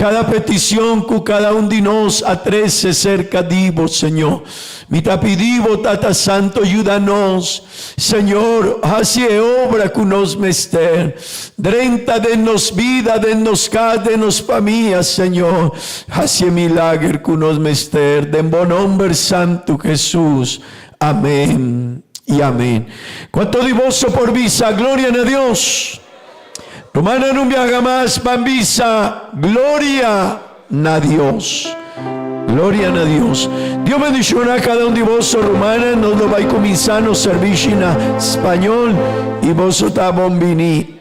Kada petishon ku kada un di nos a trese serka di Bo, Señor. Mi ta pidi Bo, Tata Santo, yuda nos. Señor, hasi e obra ku nos mester. Drenta den nos bida, den nos kas, den nos famia, Señor. Hasi e milager ku nos mester. Den Bo nomber santu, Jesus. Amén y amén. Kuanto di boso por bisa, Gloria na Dios? Rumannan un biaha mas ban bisa, Gloria na Dios. Gloria na Dios. Dios bendiciona cada un di boso rumannan. Nos lo bai cuminsa nos servicio na spañol y boso ta bon bini.